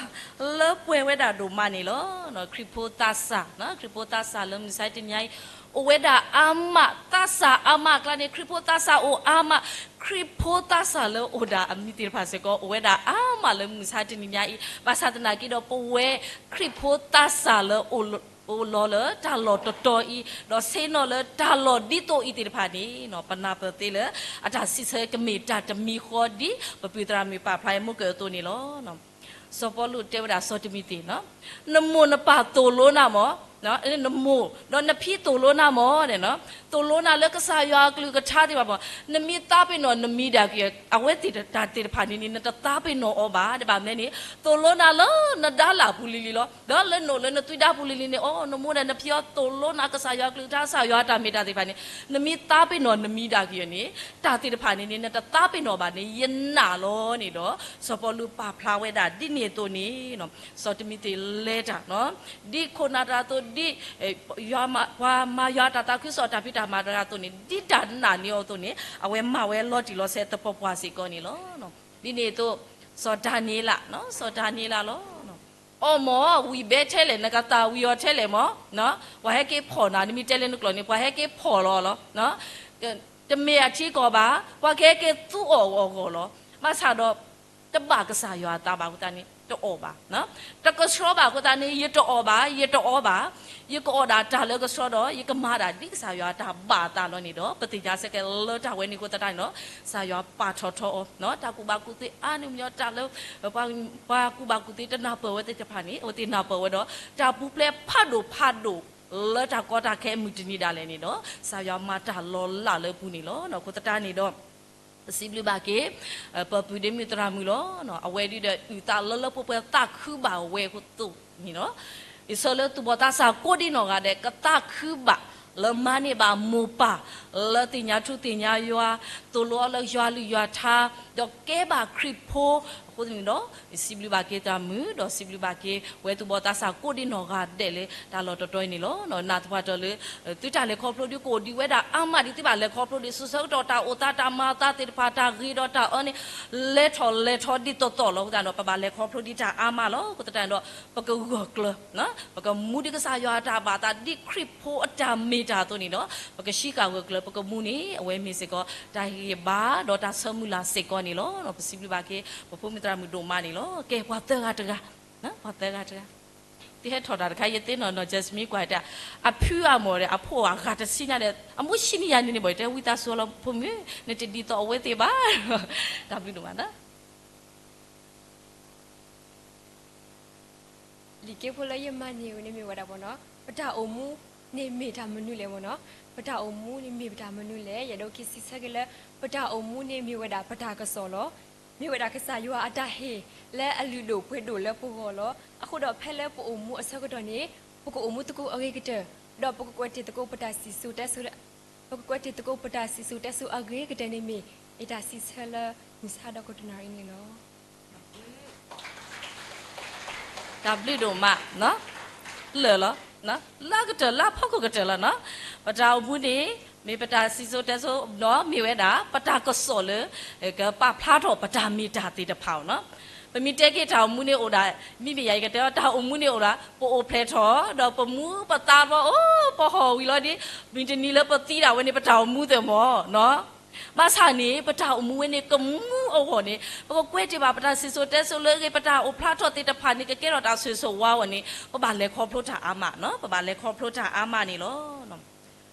လၢပှဲၤဝဲဒၣ်ဒိၣ်မးန့ၣ်လီၤ. ခရံာ်ဖိသးစၢ်, ခရံာ်ဖိသးစၢ်လၢမုၢ်ဆါတနံၤညါအံၤ အိၣ်ဝဲဒၣ်အါမး, သးစၢ်အါမးအကျါန့ၣ် ခရံာ်ဖိသးစၢ်အိၣ်အါမး, ခရံာ်ဖိသးစၢ်လၢအိၣ်ဒၣ်အမံၤသ့ၣ်တဖၣ်စ့ၢ်ကီး အိၣ်ဝဲဒၣ်အါမးလၢမုၢ်ဆါတနံၤညါအံၤ, ဘၣ်ဆၣ်သနာ်က့ဒီး ပဝဲခရံာ်ဖိသးစၢ်လၢအိၣ်လီၤလၢတၢ်လီၢ်တတီၤအံၤ, ဒီးဆ့ၣ်နီၤလၢတၢ်လီၢ်ဒ်သိးအံၤသ့ၣ်တဖၣ်န့ၣ် ပနၢ်ပၢၢ်သ့လၢ အတၢ်စံးဆၢကမ့ၢ်တၢ်တမံၤဃီဒ် ပပုၢ်သရၣ်မုၣ်ပာ်ဖျါအမူကၢၢ်အသိးန့ၣ်လီၤ. စီၤပီလူးတဲဝဲဒၣ်စီၤတမံၤသ့း, နမိၢ်နပၢ်သိၣ်လိနၤမ့ၢ်, နမိၢ် ဒီးနဖံသိၣ်လိနၤမ့ၢ်န့ၣ်, သိၣ်လိနၤလၢကစၢ်ယွၤအကလုၢ်ကထါသ့ၣ်တဖၣ်မ့ၢ်, နမ့ၢ်သးပ့ၤနီၣ်နမံၤဒၣ်က့ၤ အဝဲသ့ၣ်တၢ်သ့ၣ်တဖၣ်န့ၣ်န့ၣ် နတသးပ့ၤနီၣ်အီၤဘၣ်, ဒ်ဘၣ်မနုၤလဲၣ်န့ၣ် သိၣ်လိနၤလၢနဒါလၢ်ပူၤလံၤလံၤလီၤ. ဒီးလၢနအိၣ်လၢနသွံၣ်ဒါပူၤလံၤလံၤန့ၣ် အိ နမိၢ်ဒီးနဖံအီၤသိၣ်လိနၤ ကစၢ်ယွၤအကလုၢ်ကထါ ကစၢ်ယွၤအတၢ်မ့ၢ်တၢ်သ့ၣ်တဖၣ်န့ၣ် နမ့ၢ်သးပ့ၤနီၣ်နမံၤဒၣ်က့ၤန့ၣ် တၢ်သ့ၣ်တဖၣ်န့ၣ်န့ၣ် နတသးပ့ၤနီၣ်ဘၣ်န့ၣ် ယနာ်လီၤန့ၣ်ဒီး စီၤပီလူးပာ်ဖျါဝဲဒၣ်ဒ်န့ၣ်အသိးန့ၣ် စီၤတမံၤသ့းလဲၤတၢ် ဒ်ခိၣ်နၢ်တဂၤအသိး ဒ် ပှၤမၤယွၤတၢ်သးခုကစီၣ်တၢ်ဖံးတၢ်မၤတဂၤအသိးန့ၣ် ဒ်တၢ်နာ်န့ၢ်အီၤအသိးန့ၣ် အဝဲမၤဝဲလီၤတံၢ်လီၤဆဲးသပှၢ်ပှၢ်စ့ၢ်ကီးန့ၣ်လီၤ. ဒ်န့ၣ်အသိး စီၤဒၤနံးယ့လး စီၤဒၤနံးယ့လးလီၤ. အီၣ်မ့ၢ်ဝံၤဘဲထဲလဲၣ် နကသၣ်ဝံၤအီၤထဲလဲၣ်မ့ၢ် ပှၤဟဲက့ၤဖီၣ်နၤ နမ့ၢ်တဲလၢနကျိာ်န့ၣ် ပှၤဟဲက့ၤဖီၣ်လီၤလီၤ. တမ့ၢ်အထံကီၢ်ဘၣ် ပှၤကဟဲက့ၤသူအီၣ်အဂီၢ်လီၤ. ဘၣ်ဆၣ်ဒီး တဘၣ်ကစၢ်ယွၤအသးဘၣ်အဃိသတးန့ၣ် တအီၣ်ဘၣ် တကဆှီဘၣ်အဃိသတးန့ၣ် ယတအီၣ်ဘၣ် ယတအီဘၣ်, ယကအီၣ်ဒၣ်တၢ်လၢကဆှီဒီး ယကမၤဒၣ်ဒ်ကစၢ်ယွၤအတၢ်ဘၣ်အသးလီၤန့ၣ်ဒီး ပသ့ၣ်ညါစ့ၢ်ကီးလၢတၢ်ဝဲန့ၣ်အဃိသတးန့ၣ်ဒီး ကစၢ်ယွၤပာ်ထီၣ်ထီအီၤ တၢ်ကူၣ်ဘၣ်ကူၣ်သ့အါန့ၢ်မညီတၢ်လၢ ပှၤကူၣ်ဘၣ်ကူၣ်သ့တနၢ်ပၢၢ်ဝဲသ့ၣ်တဖၣ်န့ၣ် အဝဲသ့ၣ်နၢ်ပၢၢ်ဝဲဒီး တၢ်ပူၤဖျဲးဖးဒိၣ်ဖးဒိၣ် လၢတၢ်ကီတၢ်ခဲအမုၢ်တနံၤဒၣ်လဲာ်န့ၣ်ဒီး ကစၢ်ယွၤမၤတၢ်လီၤလးလၢပူၤန့ၣ်လီၤ. အဃိသတးန့ၣ်ဒီး ပစံးဘျုးဘၣ်က့ၤ ပပုၢ်ဒ့မုၣ်သရၣ်မုၣ်လီၤ. အဝဲဒၣ်ဒီးအုၣ်သးလၢလၢပှဲၤပှဲၤသးခုဘၣ်ဝဲအသိးန့ၣ်လီၤ. ယဆၢလၢသူၣ်ဘီၣ်သးစၢ်ကိးဒံနီၢ်ဂၤဒဲး ကသးခုဘၣ်လၢမၤန့ၢ်ဘၣ်မိၢ်ပၢ် လၢသ့ၣ်ညါထူသ့ၣ်ညါယွၤ, သိၣ်လိအီၤလၢယွၤအကလုၢ်ယွၤအထါ, ဒီးကဲဘၣ်ခရံာ်ဖိအဃိန့ၣ်ဒီး, စံးဘျုးဘၣ်က့ၤသးမုာ်, ဒီးစံးဘျုးဘၣ်က့ၤပဝဲသူၣ်ဘီၣ်သးစၢ်ကိးဒံနီၢ်ဂၤဒဲးလၢတၢ်လီၢ်တတီၤအံၤန့ၣ်လီၤ. နၢ်သပှၢ်တၢၢ်လၢ သုတၢ်လဲၤခီဖျိဒ်ကအိၣ်ဒံးဝဲဒၣ်အါမးဒ်သုဘၣ်လဲၤခီဖျိဒံး စိၤဆၢကတီၢ်တၢ်အိၣ်သးတၢ်မၤအသးသ့ၣ်တဖၣ် တၢ်ဂ့ၤဒီးတၢ်အၢန့ၣ် လဲၤထီၣ်လဲၤထီဒ်သိးသိးလီၤ. အဃိသတးဒီး ပဘၣ်လဲၤခီဖျိဒံးတၢ်အါမးလီၤ. အဃိသတးဒီး ပကဂၢၢ်ကျၢၤ ပကမူဒံးကစၢ်ယွၤအတၢ်ဘၣ်သး ဒ်ခရံာ်ဖိအတၢ်မ့ၢ်တၢ်အသိးန့ၣ်ဒီး ပကဃံးဃာ်ဂၢၢ်ကျၢၤ ပကမူန့ၣ် အဝဲမ့ၢ်စ့ၢ်ကီး တၢ်ဟ့ၣ်ဂံၢ်ဟ့ၣ်ဘါ ဒီးတၢ်ဆၢမုၢ်လၢ်စ့ၢ်ကီးန့ၣ်လီၤ. ပစံးဘျုးဘၣ်က့ၤ ပဖိမုၣ်သရၣ်မုၣ်ဒိၣ်မးန့ၣ်လီၤ. ကဲ ပှၤသၢဂၤတဂၤ, ပှၤသၢဂၤတဂၤ, သုဟဲထီၣ်တၢ်တခါ ယသ့ၣ်နီၣ်နီၣ် Jasmine ကွၢ်တဲ အဖုအမိၢ်ဒီး အဖိအဂၤတဆံညါဒီး အမိၢ်ဆံးန့ၢ်ယၤန့ၣ်န့ၣ်ဘၣ် တဲဝံသးစူၤလီၤ ဖိမုၣ် နတဒ်သိးအဝဲသ့ၣ်ဘၣ်. တၢ်ဘျုးဒိၣ်မးနီၤ. လံာ်က့ဖိလၢယမၤန့ၢ်ဝဲန့ၣ်မ့ၢ်ဝဲဒၣ်ဘၣ်နီၤ, ပတၢ်အိၣ်မူန့ၣ်မ့ၢ်တၢ်မနုၤလဲၣ်ဘၣ်နီၤ, ပတၢ်အိၣ်မူန့ၣ်မ့ၢ်ပတၢ်မနုၤလဲၣ်. ယအဲၣ်ဒိးက့ၤစံးဆၢက့ၤလၢ ပတၢ်အိၣ်မူန့ၣ်မ့ၢ်ဝဲဒၣ်ပတၢ်ကစီၣ်လီၤ. မ့ၢ်ဝဲဒၣ်ကစၢ်ယွၤအတၢ်ဟ့ၣ်လၢအလုၢ်ဒိၣ်ပှ့ၤဒိၣ်လၢပဂီၢ်လီၤ. အဃိဒီးဖဲလၢပအိၣ်မူအဆၢကတီၢ်န့ၣ် ပကအိၣ်မူသကိးအဂ့ၤကတၢၢ်, ဒီးပကကွဲးတ့ၢ်သကိးပတၢ်စံၣ်စိၤတဲစိၤ ပကကွဲးတ့ၢ်သကိးပတၢ်စံၣ်စိၤတဲစိၤအဂ့ၤကတၢၢ်န့ၣ်မ့ၢ် ယတၢ်စံးဆၢလၢမုၢ်ဆါဒီးကတနၣ်ရံၣ်န့ၣ်လီၤ. တၢ်ဘျုးဒိၣ်မး, လၢာ်လီၤ, လၢကတၢၢ်လၢအဖီခိၣ်ကတၢၢ်လီၤနီၤ. ပတၢ်အိၣ်မူန့ၣ် မ့ၢ်ပတၢ်စံၣ်စိၤတဲစိၤဒီးမ့ၢ်ဝဲဒၣ် ပတၢ်ကစီၣ်လၢ ကပာ်ဖျါထီၣ်ပတၢ်မ့ၢ်တၢ်သ့ၣ်တဖၣ်အီၤနီၤ. ပမ့ၢ်တဲက့ၤတၢ်အိၣ်မူန့ၣ်အိၣ်ဒၣ်, မ့မ့ၢ်ယၤယကတဲအီၤ တၢ်အိၣ်မူန့ၣ်အိၣ်ဒၣ် ပအိၣ်ဖျဲၣ်ထီၣ် ဒီးပမူပသးဘီ အိၣ်ပဟီၣ်ဝံၤလီၤဒ် မုၢ်တနံၤလၢပသံဒၣ်ဝဲန့ၣ် ပတၢ်အိၣ်မူသ့ၣ်မီၤနီၤ. ဘၣ်ဆၣ်န့ၣ် ပတၢ်အိၣ်မူဝဲန့ၣ် ကမူအဂီၢ်န့ၣ် ပကကွဲးတ့ၢ်ဘၣ်ပတၢ်စံၣ်စိၤတဲစိၤလၢအဂ့ၤ ပတၢ်အိၣ်ဖျါထီၣ်သ့ၣ်တဖၣ်န့ၣ် ကကဲထီၣ်တၢ်ဆိၣ်ဂ့ၤဆိၣ်ဝါအဂီၢ်န့ၣ် ပဘၣ်လဲၤခီဖျိတၢ်အါမးနီၤ, ပဘၣ်လဲၤခီဖျိတၢ်အါမးန့ၣ်လီၤ.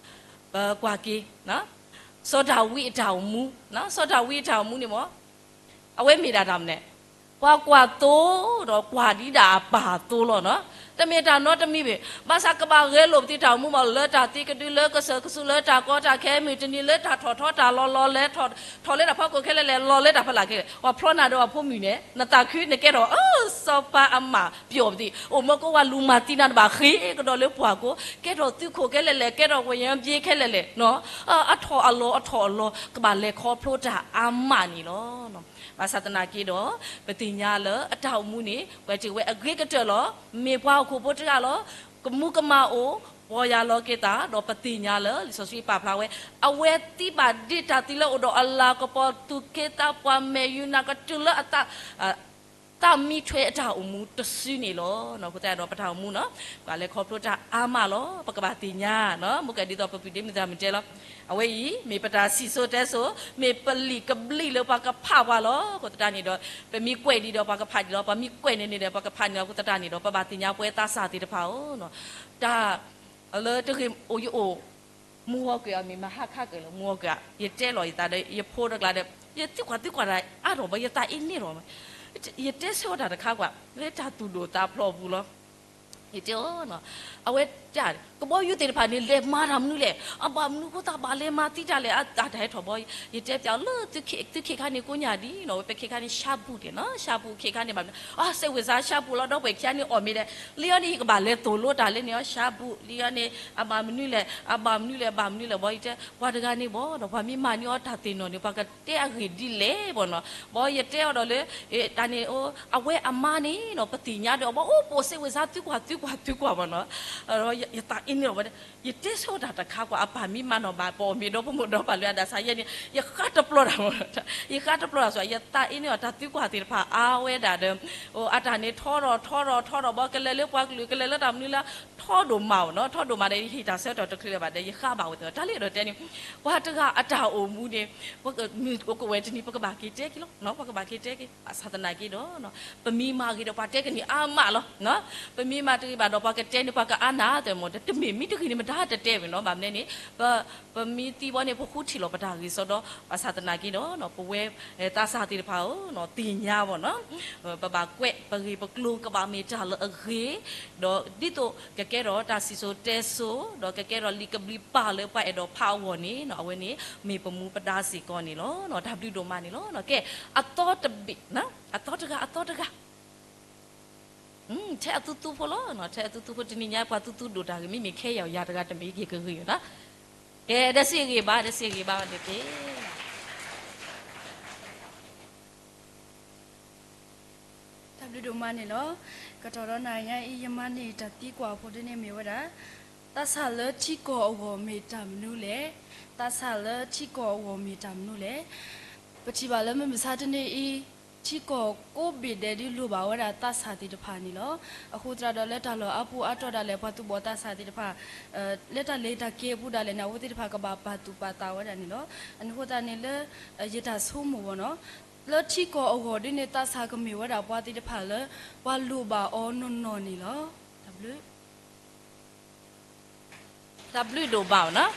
ပကွၢ်က့ၤ စီၤဒၤဝံးအတၢ်အိၣ်မူ, စီၤဒၤဝံးအတၢ်အိၣ်မူန့ၣ်မီၤ အဝဲမ့ၢ်ဒၣ်တၢ်မနုၤလဲၣ်, ပှၤကွၢ်သိဒီးကွၢ်ဒံးဒၣ်အပၢ်အသိလီၤနီၤ. တမ့ၢ်တၢ်နီတမံၤဘၣ်, ဘၣ်ဆၣ်ကဘၣ်ဂဲၤလိာ်ပသံတၢ်အိၣ်မူမီၤ လၢတၢ်သံကဒု လၢကစၢၢ်ကဆူး လၢတၢ်ကီတၢ်ခဲ မုၢ်တနံၤလၢတၢ်ထီၣ်ထီတၢ်လီၤလီၤလဲၤထီၣ် ထီၣ်လၢတၢ်ဖီခိၣ်ခဲလၢာ်လဲၤ လီၤလၢတၢ်ဖီလာ်ခဲလၢာ် ပှၤဖျီနၤဒီးအဖိမုၣ်န့ၣ် နသးခုနကဲထီၣ် စီၤပၤအမၢ်ပျီၢ်ပသံး အိၣ်မၢကီဝဲလူၤမၤသံနၤတဘၣ်ဃ့ကဒီးလၢပှၢ်ကိး ကဲထီၣ်သုးခိၣ်ခဲလၢာ်လဲၣ် ကဲထီၣ်ဝ့ၢ်ယၢဘ့ခဲလၢာ်လဲၣ် အထီၣ်အလီၤအထီၣ်အလီၤ ကဘၣ်လဲၤခီဖျိတၢ်အါမးန့ၣ်လီၤ. ဘၣ်ဆၣ်သနာ်က့ဒီး ပသ့ၣ်ညါလၢအတၢ်အိၣ်မူန့ၣ် ကွဲးတ့ၢ်ဝဲအဂ့ၤကတၢၢ်လီၤ. မ့ၢ်ပှၤဟီၣ်ခိၣ်ဖိတဂၤလီၤ. ကမူကမၣ်အိၣ် ပီၢ်ယၢ်လီၤက့ၤသး ဒီးပသ့ၣ်ညါလၢ လံာ်စီဆှံပာ်ဖျါဝဲ အဝဲသံဘၣ်ဒ့တၢ်သံလၢအိၣ်ဒီးအလၤကပီၤ သူၣ်က့သးပှၢ်မဲာ်ယူၤနၤကတုၤလၢအသး သးမံထွဲအတၢ်အိၣ်မူတစုန့ၣ်လီၤ. အဃိသတးဒီးပတၢ်အိၣ်မူနီၤ ပှၤလဲၤခီဖျိတၢ်အါမးလီၤ. ပကဘၣ်သ့ၣ်ညါနီၤ မ့ၢ်ကဲဒ်သိးပပုၢ်ဒ့မုၣ်သရၣ်မုၣ်တဲလီၤ အဝဲအံၤ မ့ၢ်ပတၢ်စံၣ်စိၤတဲစိၤ မ့ၢ်ပလံာ်ကဘျံးလၢပှၤကဖးပှၤလီၤ. အဃိသတးန့ၣ်ဒီး ပမ့ၢ်ကွဲးဒံးဒီးပှၤကဖးဒံးလီၤ. ပမ့ၢ်ကွဲးန့ၢ်န့ၣ်ဒီးပှၤကဖးန့ၢ်လီၤ. အဃိသတးန့ၣ်ဒီး ပဘၣ်သ့ၣ်ညါပဝဲသးစၢ်သ့ၣ်တဖၣ်ဧၢ, တၢ် လၢတဂ့ၤအိၣ်ယအိၣ် မူဝီကွံာ်အီၤမ့ၢ်မဟါခါကၢၢ်လၢ မူဝီကွံာ်အီၤ ယတဲလီၤယသးဒီး ယဖိတကျါဒီး ယသံကွၢ်သံကွၢ်တၢ်အါထီၣ်ဘၣ် ယသးအ့န့ၣ်လီၤ. ယတဲဆၢဝဲတၢ်တခါကွၢ် လၢတၢ်သူၣ်ဒိၣ်သးဖျိးပူၤလီၤ. ယတဲအီၤ အဝဲ ကဘီယူၤသ့ၣ်တဖၣ်န့ၣ် လဲၤမၤတၢ်မနုၤလဲၣ်, အဘၣ်မနုၤဃိသးဘၣ်လဲၤမၤသံတၢ်လဲၣ်, အတၢ်ဟဲထီၣ်ဘီ ယတဲပျးလၢ သုခ့ခါန့ၣ်ကိးညါဒ်နီၤ ဝဲပခဲခါန့ၣ် ဆါဘူၣ်န့ၣ်နီၤ ဆါဘူၣ်ခဲခါန့ၣ်ဘၣ်မနုၤ အစဲးဝ့ၤစါဆါဘူၣ်လီၤ ဒီပုၢ်ဝဲၢ်ခံဂၤန့ၣ်အီၣ်မ့ၤဒီး လံအီၤန့ၣ် ယကဘၣ်လဲၤသိၣ်လိတၢ်လၢန့ၣ်အီၤ ဆါဘူၣ် လံအီၤန့ၣ် အဘၣ်မနုၤလဲၣ် အဘၣ်မနုၤလဲၣ် အဘၣ်မနုၤလဲၣ် ဘီယတဲ ပှၤတဂၤန့ၣ်ဘၣ်ဒီး ပှၤမ့ၢ်မၤန့ၢ်အီၤတၢ်သ့ၣ်နီၣ်န့ၣ် ပှၤကတဲအဂ့ၢ်ဒ်လဲၣ်ဘၣ်နီၤ ဘီယတဲအီၤဒီးလၢ တၢ်န့ၣ် အဝဲအမါန့ၣ်နီၤ ပသ့ၣ်ညါဒီး ဘီအိၣ်ပိာ်စဲးဝ့ၤစါသုကွၢ်သုကွၢ်သုကွၢ်ဘၣ်နီၤ ယသးအ့န့ၣ်လီၤဝဲ ယတဲဆိတၢ်တခါကွၢ် အပၢ်မ့ၢ်မၤနီၣ်ဘၣ် ပအီၣ်မ့ၤဒီဖိမိၢ်ဒီပၢ်လၢအဒၣ်ဆါယဲန့ၣ် ယဃါတပျီတၢ် ယဃါတပျီတၢ်ဆိ ယသးအ့န့ၣ်အီၤ တၢ်သုကွၢ်သ့ၣ်တဖၣ်အါဝဲဒၣ်ဒီး အတၢ်န့ၣ်ထီထီၣ်ထီထီၣ်ထီထီၣ်ဘီ ကလဲၤလၢပှၤကလုာ် ကလဲၤလၢတၢ်မနုၤလၢ ထီဒိၣ်မးအီၤနီၤ ထီဒိၣ်မးဒီး ယဟ့ၣ်တၢ်ဆၢကတီၢ်တချုးလၢၤဘၣ်ဒီး ယဃါဘၣ်ဝဲသ့ၣ် တၢ်လၢယအဲၣ်ဒိးတဲန့ၣ် ပှၤတဂၤအတၢ်အိၣ်မူန့ၣ် မုၢ်အိၣ်ကဝဲၤတနံၤ ပကဘၣ်က့ၤတဲက့ၤလီၤ ပကဘၣ်က့ၤတဲက့ၤ ဘၣ်ဆၣ်သနာ်က့ဒီး ပမ့ၢ်မၤဂ့ၤဒီးပှၤတဲကန့ၢ်အါမးလီၤ ပမ့ၢ်မၤတဂ့ၤဘၣ်ဒီးပှၤကတဲန့ၢ် ပှၤကအါနၢ်သ့ၣ်မး တမ့ၢ်မ့ၢ်တဂ့ၤန့ၣ် မတၤတတဲဝဲနီၤ ဘၣ်မနုၤန့ၣ် ပမ့ၢ်သံဘီန့ၣ် ပဃုထံၣ်လီၤပတၢ်ဂ့ၤစီဒီး ဘၣ်ဆၣ်သနာ်က့ဒီး ပဝဲ သးစၢ်သ့ၣ်တဖၣ်ဧၢ သ့ၣ်ညါဘၣ်နီၤ ပဘၣ်ကွဲး ပဂ့ၢ်ပကျိၤကဘၣ်မ့ၢ်တၢ်လၢအဂ့ၤ ဒီးဒ်သိးကကဲထီၣ်တၢ်စံၣ်စိၤတဲစိၤ ဒီးကကဲထီၣ်လံာ်ကဘျံးပၢ်လၢပှၤအဲၣ်ဒိးဖးအဂီၢ်န့ၣ် အဝဲန့ၣ် မ့ၢ်ပမူပဒါစ့ၢ်ကီးန့ၣ်လီၤ. တၢ်ဘျုးဒိၣ်မးန့ၣ်လီၤ. ကဲ အသီတဘ့ၣ် အသီတဂၤ အသီတဂၤ ထဲအသူသူဖိလီၤ. ထဲအသူသူဖိ တနံၤညါပှၤသူသူဒိၣ်တၢ်ဂ့ၤ မ့မ့ၢ်ခဲအံၤယၤတဂၤတမ့ၢ်က့ၤကဂ့ၤနီၤ ကဲ ဒီးစံးဂ့ၤဘၣ် ဒီးစံးဂ့ၤဘၣ်အီၤတက့ၢ်. တၢ်ဘျုးဒိၣ်မးန့ၣ်လီၤ. ကတီၢ်ဒီးနၤညါအံၤ ယမၤန့ၢ်တၢ်သံကွၢ်ဖိဒ်န့ၣ်မ့ၢ်ဝဲဒၣ်, သးစၢ်လၢထံကီၢ်အဂီၢ်မ့ၢ်တၢ်မနုၤလဲၣ်. သးစၢ်လၢထံကီၢ်အဂီၢ်မ့ၢ်တၢ်မနုၤလဲၣ်. ပထံၣ်ဘၣ်လၢမုၢ်မဆါတနံၤအံၤ ထံကီၢ်ကိးဘ့ၣ်ဒဲးဒုးလိၣ်ဘၣ်ဝဲဒၣ်သးစၢ်သ့ၣ်တဖၣ်န့ၣ်လီၤ. အဃိသတးဒီးလၢတၢ်လီၢ်အါပူၤအါတီၢ်ဒၣ်လဲာ် ပှၤသူၣ်ဘီၣ်သးစၢ်သ့ၣ်တဖၣ် လၢတၢ်လဲၤတၢ်က့ၤအပူၤဒၣ်လဲာ်န့ၣ် အဝဲသ့ၣ်တဖၣ်ကဘၣ်ပာ်သူၣ်ပာ်သးဝဲဒၣ်န့ၣ်လီၤ. အန့ၣ်အဃိသတးန့ၣ်လၢ ယတၢ်ဆိကမိၣ်ဘၣ်နီၤ, လၢထံကီၢ်အဂီၢ်ဒ်န့ၣ် သးစၢ်ကမ့ၢ်ဝဲဒၣ်ပှၤသ့ၣ်တဖၣ်လၢ ပှၤလိၣ်ဘၣ်အီၤနီၢ်နီၢ်န့ၣ်လီၤ. တၢ်ဘျုး တၢ်ဘျုးဒိၣ်ဘၣ်နီၤ.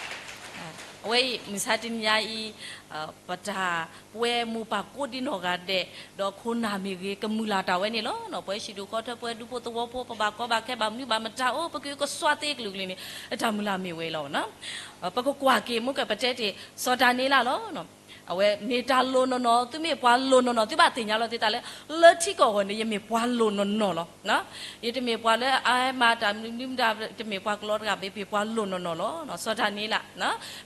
အဝဲအံၤ မုၢ်ဆါတနံၤညါအံၤ ပတၢ် ပဝဲမိၢ်ပၢ်ကိးဒံနီၢ်ဂၤဒဲး ဒီးခိၣ်နၢ်မ့ၢ်ဂ့ၤ ကမုၢ်လၢ်တၢ်ဝဲန့ၣ်လီၤ. ပဝဲဟံၣ်ဒူၣ်ဃီထၢ ပဝဲဒူဖိသဝီဖိ ပဘၣ်ကီဘၣ်ခဲ ဘၣ်မနုၤဘၣ်မတၤအိၣ် ပကအုကစွါသ့ကလုာ်ကလုာ်န့ၣ် တၢ်မုၢ်လၢ်မ့ၢ်ဝဲလီၤ. ပကကွၢ်က့ၤမ့ၢ်ကပတဲတ့ၢ် စီၤဒၤနံးယ့လးလီၤ. အဝဲမ့ၢ်တၢ်လိၣ်နီၢ်နီၢ် သုမ့ၢ်ပှၤလိၣ်နီၢ်နီၢ် သုဘၣ်သ့ၣ်ညါလီၤသ့တၢ်လၢ လၢထံကီၢ်အဂီၢ်န့ၣ် ယမ့ၢ်ပှၤလိၣ်နီၢ်နီၢ်လီၤ. ယတမ့ၢ်ပှၤလၢအမၤတၢ်မနုၤမနုၤမတၤ တမ့ၢ်ပှၤကလီတဂၤဘၣ် မ့ၢ်ပှၤလိၣ်နီၢ်နီၢ်လီၤ. စီၤဒၤနံးယ့လး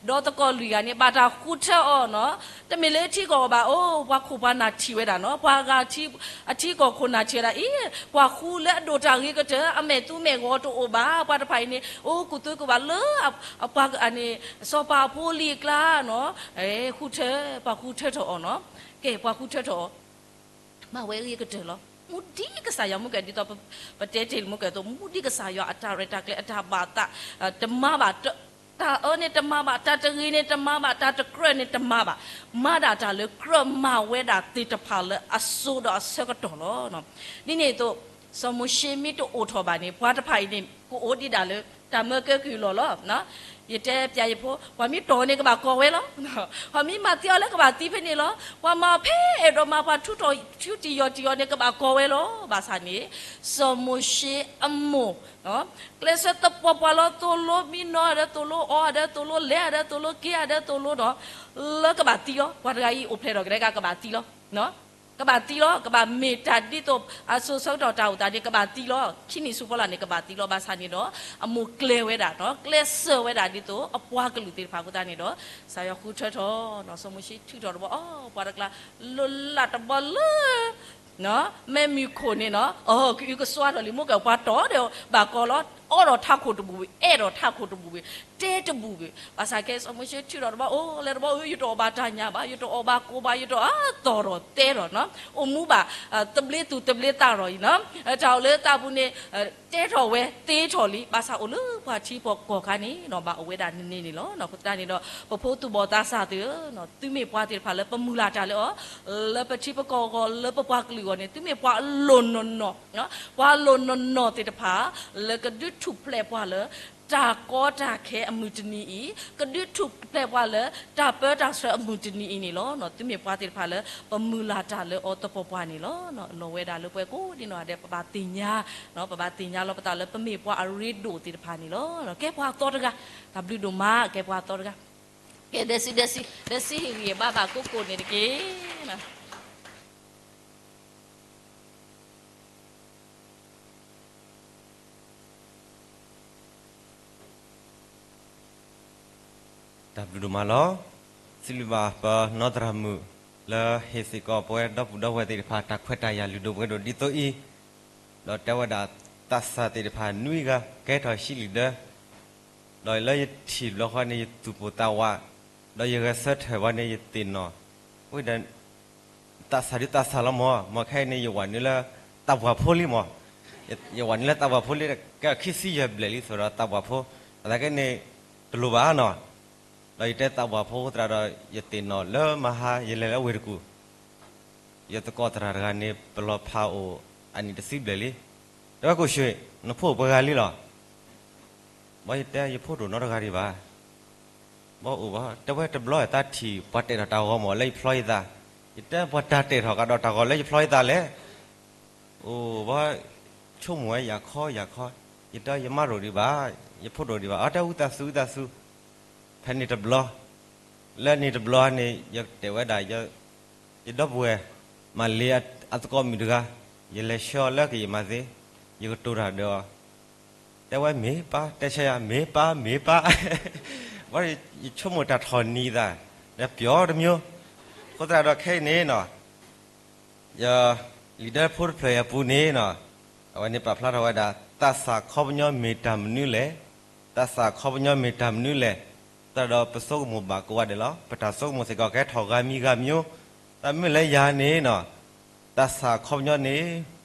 ဒီးသကိးလွံၢ်ဂၤန့ၣ် ဘၣ်တၢ်ဃုထၢအီၤနီၤ. တမ့ၢ်လၢထံကီၢ်အဂီၢ်ဘၣ် အိၣ် ပှၤခိၣ်ပှၤနၢ်ထံၣ်ဝဲဒၣ်နီၤ. ပှၤဂၤအထံကီၢ်ခိၣ်နၢ်ထံၣ်ဝဲဒၣ်အံၤ ပှၤဃုလၢအဒိၣ်တၢ်ဂ့ၤကတၢၢ် အမဲာ်သူမဲာ်ဂီၤတအိၣ်ဘၣ်. ပှၤတဖၣ်အံၤန့ၣ် အိၣ်ကူၣ်သ့ကူၣ်ဘၣ်လၢ အပှၤန့ၣ် စီၤပၤအဖိအလံၤအကျါနီၤ. ဃုထၢ ပှၤဃုထၢထီၣ်အီၤနီၤ. ကဲ ပှၤဃုထၢထီၣ်အီၤ မၤဝဲအဂ့ၤကတၢၢ်လီၤ. မူဒံးကစၢ်ယွၤ မ့ၢ်ကဲဒ်သိး ပတဲတ့ၢ်မ့ၢ်ကဲသိး မူဒံးကစၢ်ယွၤအတၢ်ရဲၣ်တၢ်ကျဲၤ အတၢ်ဘၣ်သး တမၤဘၣ်. တၢ်အၢန့ၣ်တမၤဘၣ်, တၢ်တဂ့ၤန့ၣ်တမၤဘၣ်, တၢ်တကြၢးန့ၣ်တမၤဘၣ်. မၤဒၣ်တၢ်လၢကြၢးမၤဝဲဒၣ်သ့ၣ်တဖၣ်လၢအစိၤဒီးအဆၢကတီၢ်လီၤ. ဒ်န့ၣ်အသိး စီၤမိၤၡ့မ့ၢ်တအိၣ်ထီၣ်ဘၣ်န့ၣ် ပှၤတဖၣ်အံၤန့ၣ် ကအိၣ်ဒံးဒၣ်လၢ တၢ်မၢကဲကုၢ်လီၢ်လီၤ. ယတဲပျဲယဖိ ပှၤမ့ၢ်တီၢ်န့ၣ် ကဘၣ်ကီဝဲလီၤ. ပှၤမ့ၢ်မၤသံအီၤလၢကဘၣ်သံဖဲန့ၣ်လီၤ. ပှၤမၤအီၤဖဲအဲၣ်ဒိးမၤ ပှၤထူးထီၣ်ထူတံၢ်ယီၢ်တံၢ်အီၤန့ၣ် ကဘၣ်ကီဝဲလီၤ. ဘၣ်ဆၣ်န့ၣ် စီၤမိၤၡ့အမိၢ် ကျဲးစၢးသပှၢ်ပှၢ်လီၤ သိၣ်လိမံနီၤဒီး သိၣ်လိအီဒီး သိၣ်လိလဲၤဒီး သိၣ်လိက့ၤဒီး သိၣ်လိဒီး လၢကဘၣ်သံလီၤ. ပှၤတဂၤအံၤအိၣ်ဖျဲၣ်ထီၣ်ကဒါက့ၤ ကဘၣ်သံလီၤ. ကဘၣ်သံလီၤ. ကဘၣ်မ့ၢ်တၢ်ဒ်သိး အစိၤဆၢကတီၢ်တၢ်အိၣ်သးန့ၣ် ကဘၣ်သံလီၤ. ခံနံၣ်ဆူဖီလာ်န့ၣ် ကဘၣ်သံလီၤ. ဘၣ်ဆၣ်န့ၣ်ဒီး အမိၢ်ကျဲၤဝဲဒၣ်နီၤ, ကျဲးစၢးဝဲဒၣ်ဒ်သိး အပှၤကလုာ်သ့ၣ်တဖၣ်အဃိသတးန့ၣ်ဒီး ကစၢ်ယွၤဃုထၢထီၣ်နီၤ, စီၤမိၤၡ့ထုးထီၣ်တဘျီ အိၣ် ပှၤတကျါ လၢလၢ်တဘျီလၢ မ့ၢ်မုၢ်ခိၣ်န့ၣ်နီၤ, အိၣ် ကအုကစွါထီၣ်လံ မ့ၢ်ကဲပှၤတီၢ်ဒီးဘၣ်ကီလီၤ. အီဒီးထးခိၣ်တဘူၣ်ဝံၤ, အဲၣ်ဒီးထးခိၣ်တဘူၣ်ဝံၤ, တဲတဘူၣ်ဝံၤ, ဘၣ်ဆၣ်ခဲ စီၤမိၤၡ့ထုးထီၣ်တဘျီ အိၣ် လဲၤတဘျီ ယတအီၣ်ဘၣ်တၢ်ညၣ်ဘၣ်, ယတအီၣ်ဘၣ်ကိၣ်ဘၣ်, ယတအီၣ်သီၣ်ဒီးတဲထီၣ်နီၤ, အိၣ်မူဘၣ် သဘျ့သူၣ်သဘျ့သးဒီးအံၤနီၤ, တၢ်အိၣ်လၢသးပူၤန့ၣ် တဲထီၣ်ဝဲသ့ထီၣ်လံ, ဘၣ်ဆၣ်အိၣ်လၢပှၤထံပှၤကီၢ်ခါန့ၣ်နီၤ, ဘၣ်အိၣ်ဝဲဒၣ်န့ၣ်န့ၣ်လီၤ. အဃိသတးန့ၣ်ဒီး ပဖိသူၣ်ဘီၣ်သးစၢ်သ့ၣ်ဧၢ, သုမ့ၢ်ပှၤသ့ၣ်တဖၣ်လၢပမုၢ်လၢ်တၢ်လၢအီၤ, လၢပထံပကီၢ်အဂီၢ် လၢပပှၤကလုာ်အဂီၢ်န့ၣ် သုမ့ၢ်ပှၤအလိၣ်နီၢ်နီၢ်, ပှၤလိၣ်နီၢ်နီၢ်သ့ၣ်တဖၣ် လၢကဒုးထူၣ်ဖျဲးပှၤလၢ တၢ်ကီတၢ်ခဲအမုၢ်တနံၤအံၤ, ကဒုးထူၣ်ဖျဲးပှၤလၢ တၢ်ပၢတၢ်ဆှၢအမုၢ်တနံၤအံၤန့ၣ်လီၤ. သုမ့ၢ်ပှၤသ့ၣ်တဖၣ်လၢ ပမုၢ်လၢ်တၢ်လၢအီၤသပှၢ်ပှၢ်န့ၣ်လီၤ. လီၤဝဲဒၣ်လၢပှၤကိးဒံနီၢ်ဂၤဒဲး ပဘၣ်သ့ၣ်ညါ, ပဘၣ်သ့ၣ်ညါလီၤပသးလၢပမ့ၢ်ပှၤအရ့ဒိၣ်သ့ၣ်တဖၣ်န့ၣ်လီၤ. ကဲပှၤအသီတဂၤ, တၢ်ဘျုးဒိၣ်မး ကဲပှၤအသီတဂၤ, ကဲ ဒဲစံ ဒဲစံ ဒဲစံဟ့ၣ်ဂံၢ်ဘါဘၣ်ကိးကိးန့ၣ်တက့ၢ်. တၢ်ဘျုးဒိၣ်မးလီၤ. စံးဘျုးဘၣ်ပနီၢ်သရၣ်မုၣ် လၢဟ့ၣ်စ့ၢ်ကီးပဝဲဒီပုၢ်ဒီဝဲၢ်သ့ၣ်တဖၣ် တၢ်ခွဲးတၢ်ယာ်လုၢ်ဒိၣ်ပှ့ၤဒိၣ်ဒ်သိးအံၤ, ဒီးတဲဝဲဒၣ်သးစၢ်သ့ၣ်တဖၣ်နွံဂၤ ကဲထီၣ်ဟံးလံာ်ဒၢ ဒီးလၢယထံၣ်ဘျီဃီန့ၣ် ယသူၣ်ပိၢ်သးဝး, ဒီးယဂဲၤဆၢထၢၣ်ဘၣ်န့ၣ် ယသ့ၣ်နီၣ်, ဝံၤဒီး သးစၢ်ဒုးသးစၢ်လီၤမၢ်, မ့ၢ်ခဲအံၤန့ၣ် ယဝၤနုာ်လၢသးပှၢ်ဖိလံမၢ်, ယဝၤနုာ်လၢသးပှၢ်ဖိလံ ကဲခံဆံယဲၢ်ဘျဲၣ်လံ သိးဒီးသးပှၢ်ဖိ, အသးကဲန့ၣ် တလိၣ်ဘၣ်နီၤ, ဒီးယတဲသးပှၢ်ဖိသတးဒီး ယသ့ၣ်နီၣ်လၢမဟါ ယလဲၤလၢဝ့ၢ်တကူၣ် ယသကိးသရၣ်တဂၤန့ၣ် ပလီၤဖးအိၣ်အနံၣ်တဆံဘျဲၣ်လံ, တဲဝဲကိၣ်ရွှ့ၣ် နဖိအိၣ်ပှဲၤဂၤလံလီၤ. ဘၣ်ယတဲယဖိတအိၣ်နီတဂၤဒံးဘၣ်. ဘၣ်အိၣ်ဘၣ် တဲဝဲတဘျီသးထံၣ်ပှၤတဲာ်ထီၣ်တၢ်ဂီၤမၢ်လၢယဖျီယသး, ယတဲပှၤတၢ်တဲာ်ထီၣ်ကဒီးတၢ်ဂီၤလၢယဖျီယသးလဲၣ်. အိၣ်ဘၣ် ဆိကမိၣ်ဝဲယၤခီယၤခီ, ယတဲယမါတအိၣ်ဒံးဘၣ်, ယဖိတအိၣ်ဒံးဘၣ်, အတဲဝံသးစူၤဝံသးစူၤ ဖဲန့ၣ်တဘျီ, လၢန့ၣ်တဘျီန့ၣ် ယတဲဝဲဒၣ် ယဒီပုၢ်ဝဲၢ် မၤလ့အသကိးမုၣ်တဂၤ, ယလဲၤဆှၢအီၤလၢကယဲၢ်မၤသ့, ယကတိၤတၢ်ဒီးအီၤ, တဲဝဲမ့ၢ်ပၢ်, တဲဆၢယၤ မ့ၢ်ပၢ် မ့ၢ်ပၢ်, ဝဲယဆိကမိၣ်တၢ်ထီၣ်နံၤသး ဒီးပျီတမျိုး, အဃိသတးဒီးခဲအံၤန့ၣ်နီၤ ယ လံာ်ဒၢဖိတဖျၢၣ်အံၤအပူၤန့ၣ်နီၤ အဝဲန့ၣ်ပာ်ဖျါထီၣ်ဝဲဒၣ် သးစၢ်ခီပညီမ့ၢ်တၢ်မနုၤလဲၣ်, သးစၢ်ခီပညီမ့ၢ်တၢ်မနုၤလဲၣ်, သတးဒီးပဆိကမိၣ်ဘၣ်ကိးဂၤဒဲးလီၤ. ပတၢ်ဆိကမိၣ်စ့ၢ်ကီးကဟဲထီၣ်ဂၤမံၤဂၤမံၤ, တၢ်မ့ၢ်လၢယၤန့ၣ်နီၤ သးစၢ်ခီပညီန့ၣ်